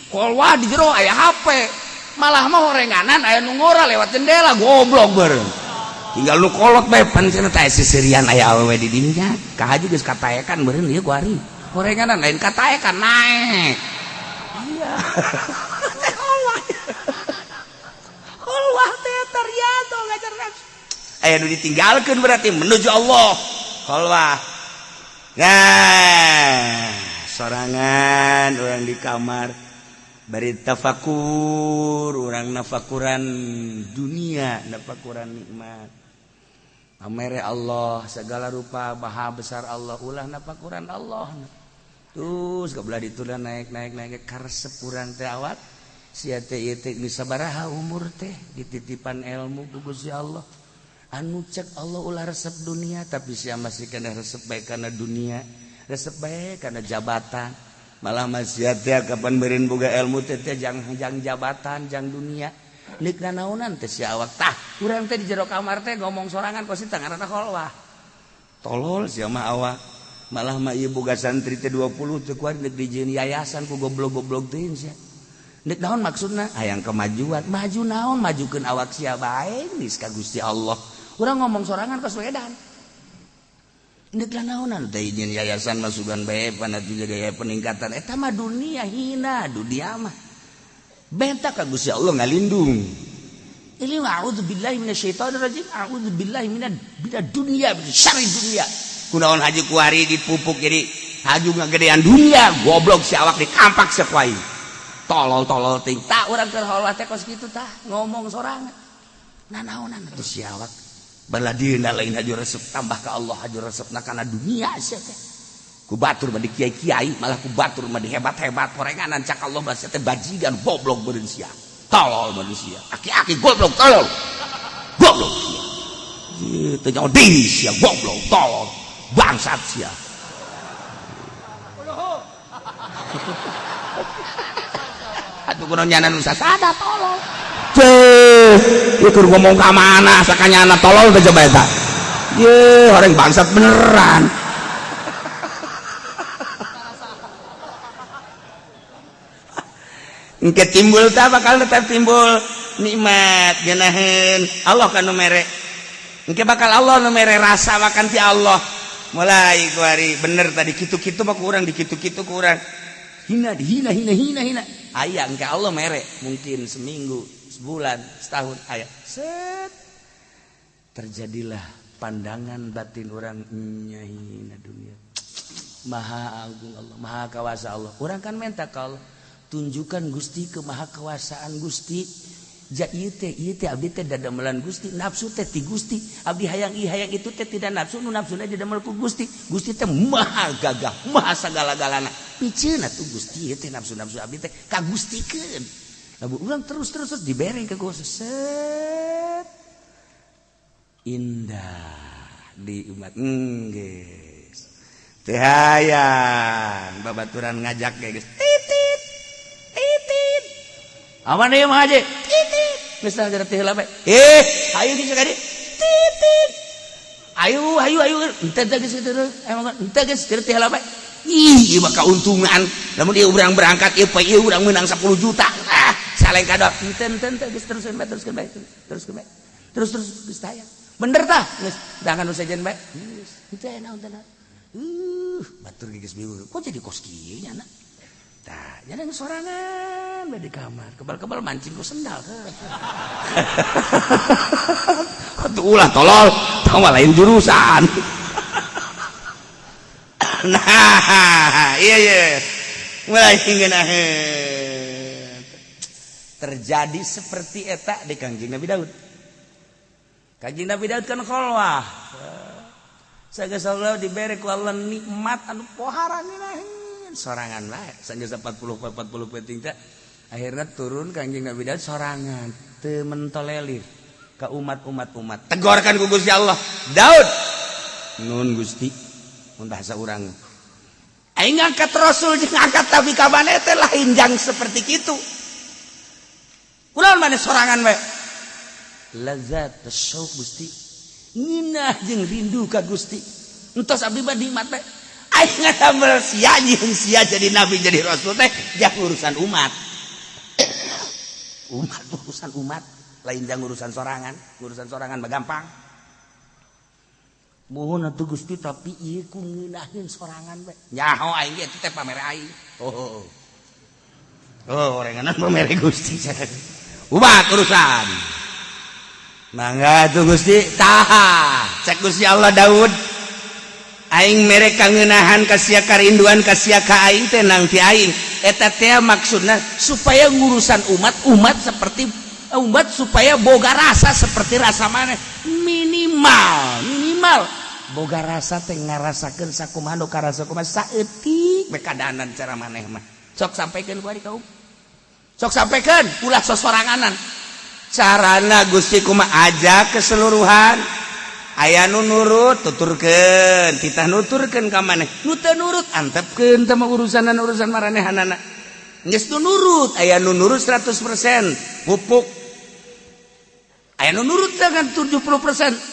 Speaker 1: kholwah di jero aya HP, malah mah horenganan aya nu ngora lewat jendela, goblok bareng. Tinggal nu kolot bae pan cenah teh seserian aya awewe di dinya. Ka haji geus kataekan beureun ieu ku ari. Horenganan lain kataekan, naek. Iya. Teh kholwah. Kholwah teh riyadhah, ngajar nafsu. Aya nu ditinggalkeun berarti menuju Allah. Kholwah. Nah, sorangan orang di kamar bari tafakur, orang nafakuran dunia, nafakuran nikmat, pamere Allah segala rupa, maha besar Allah, ulah nafakuran Allah. Terus kebelah ditulah naik naik naik, karesep urang teh awak sia teh ieu teh geus sabaraha umur teh dititipan ilmu ku Gusti Allah, anu cek Allah ulah resep dunia, tapi sia masih kena resep bae kana dunia, resep bae kana jabatan. Malah maksiat teh kapan beureun boga ilmu teh teh jang jang jabatan, jang dunia, nek nanaonan teh si awak. Tah, urang teh di jero kamar teh ngomong sorangan kos teh ngaranna kholwah. Tolol sia mah awak. Malah mah ieu boga santri teh 20 teh kuari nek dijieun yayasan ku goblok-goblok teuing sia. Nek naon maksudna? Hayang kemajuan. Maju naon? Majukeun awak sia bae geus ka Gusti Allah. Urang ngomong sorangan kos wedan. Nek naonan teh nyieun yayasan masukan bae pan atuh gaya peningkatan, eta mah dunia, hina dunia mah. Benta ka Gusti Allah ngalindung. Ini a'udzubillahi minasyaitonirrajim, a'udzubillahi minad minad dunya, min syarri dunya. Kunaon haji kuari dipupuk jadi haju ngagedean dunia, goblok si awak, dikampak sakuai. Tolol-tolol ting. Tak urang keur kholwah teh kos kitu tah, ngomong sorangan. Nanaonan atuh si awak? Baladina lain haju resep tambah ka Allah, haju resepna kana dunia sia teh. Ku batur mah di kiai-kiai, malah ku batur mah di hebat-hebat horenganan, cak Allah bahasa teh bajigan, goblok beureun sia. Tolol manusia. Aki-aki goblok tolol. Goblok sia. Teu nyaho diri sia, goblok tolol. Bangsat sia. Atuh kunaon nyana nu sasada tolol. Ceuh, ieu keur ngomong ka mana sakanyana tolol teh coba eta. Ye, orang bangsat beneran. Engke timbul tah bakal tetap timbul nikmat geunaheun Allah kan nu mere. Engke bakal Allah nu mere rasa makan ti Allah. Mulai kuari bener tadi kitu-kitu mah kurang dikitu-kitu kurang. Hina dihina hina hina hina. Aya engke Allah mere mungkin seminggu, sebulan, setahun aya. Set. Terjadilah pandangan batin orang nyahina dunia. Maha agung Allah, maha kawasa Allah. Orang kan minta ka Allah, tunjukkan Gusti kemahakawasaan Gusti. Ja ieu teh abdi teh dadamelan Gusti, nafsu teh ti Gusti. Abdi hayang ieu hayang itu teh tidak nafsu, nu nafsuna didamel ku Gusti. Gusti teh maha gagah, maha sagala-galana. Piceun atuh Gusti ieu teh nafsu-nafsu abdi teh ka Gustikeun. Lamun urang terus-terus terus dibere ka Gusti. Set. Indah di umat geus. Teu hayang babaturan ngajak ge geus. Titit. Titit. Aman ieu mah haji. Titit. Geus tah teh heula bae. Eh, hayu geus ka dieu. Titit. Ayo ayo ayo henteu teh geus kitu emang henteu geus teh heula bae. Ih, ieu mah kauntungan. Lamun ieu urang berangkat ieu poe ieu urang meunang 10 juta. Ah, saleng kador. Henteu henteu henteu geus teruskeun bae teruskeun bae teruskeun bae. Terus terus geus taya. Bener tah? Geus dangan nu sejen bae. Geus henteu naon teh. Batur geus bingung. Kok jadi kos kieu nya na? Tah, nya sorangan bae di kamar. Kebal-kebal mancing ku sendal. Atuh ulah tolol, tah mah lain jurusan. Nah, iya iya. Mulai ngeunaheun. Terjadi seperti eta di Kangjeng Nabi Daud. Kangjeng Nabi Daud kan kholwah. Sageus Allah dibere ku Allah nikmat anu pohara ngeunaheun sorangan bae. Sageus 40 40 penting teh akhirnya turun Kangjeng Nabi Daud sorangan teu mentolelir ka umat-umat umat. Tegorkan ku Gusti Allah. Daud. Nun Gusti mun bahasa urang. Aing ngangkat rasul jeung ngangkat nabi ka maneh teh lain jang seperti kitu. Kunaon maneh sorangan we? Lazat syauq Gusti. Nginah jeung rindu ka Gusti. Entos abdi mah nikmat teh. Aing ngadamel sia jeung sia jadi nabi jadi rasul teh jang urusan umat. Umat urusan umat, lain jang urusan sorangan. Urusan sorangan mah gampang. Mohon atuh Gusti tapi ieu ku ngeunaheun sorangan we. Nyaho aing ge teh pamere aing. Oh. Oh, orenganan pamere Gusti. Umat urusan. Mangga tuh Gusti, tah. Cek Gusti Allah Daud. Aing mere kangeunahan ka sia karinduan ka sia ka aing teh nang ti aing. Eta teh maksudna supaya ngurusan umat, umat seperti umat supaya boga rasa seperti rasa maneh minimal minimal boga rasa teh ngarasakeun sakumaha nu karasa kumaha saeutik we kadanan cara maneh mah. Sok sampaikan ku ari kaum. Sok sampaikan ulah sosoranganan. Carana Gusti kumaha aja keseluruhan. Aya nu nurut tuturkeun, titah nuturkeun ka maneh. Nu teu nurut antepkeun teh mah urusanan urusan maranehanana. Geus nu nurut, aya nu nurut 100% pupuk. Aya nu nurut dengan 70%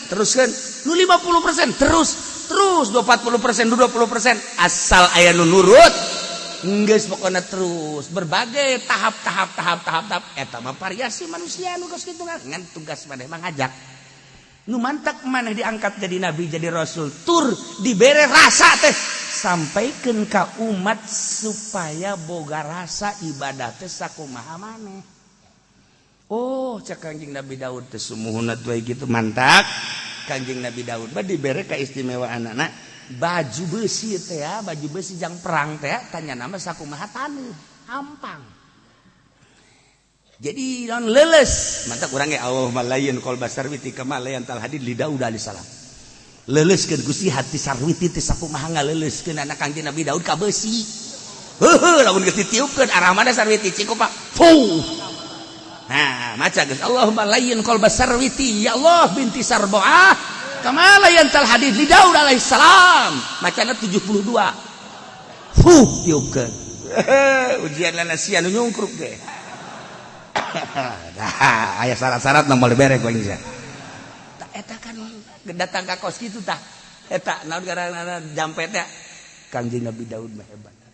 Speaker 1: teruskeun, nu 50% terus, terus 40%, nu 20% asal aya nu nurut geus pokona terus berbagai tahap tahap tahap tahap tahap eta mah variasi manusia nu geus kitu ngan tugas maneh mah ngajak. Nu mantak maneh diangkat jadi nabi jadi rasul tur dibere rasa teh sampaikan ka umat supaya boga rasa ibadah teh sakumaha maneh. Oh, cek Kangjeng Nabi Daud teh sumuhun atuh gitu mantak. Kangjeng Nabi Daud mah dibere keistimewaan anak baju besi teh ya, baju besi jang perang teh tanya nama sakumaha taneuh hampang. Jadi non leles mantap urang ge Allahumma layyin qalba sarwiti kama layyantal hadid li Daud alaihi salam. Leuleskeun Gusti hati sarwiti teh sakumaha ngaleuleuskeun anak Kangjeng Nabi Daud ka besi. Heuheuh lamun geus ditiupkeun arah mana sarwiti cik Pak. Fuh. Nah, maca geus Allahumma layyin qalba sarwiti ya Allah binti Sarbaah kama layyantal hadid li Daud alaihi salam. Macana 72. Fuh tiupkeun. Ujian lana sia nu nyungkruk ge.
Speaker 2: Dah, aya syarat-syarat nu moal dibere ku aing sia. Tah, eta kan datang ka kos kitu tah. Eta naon ngaranna jampe teh? Kangjeng Nabi Daud mah hebat.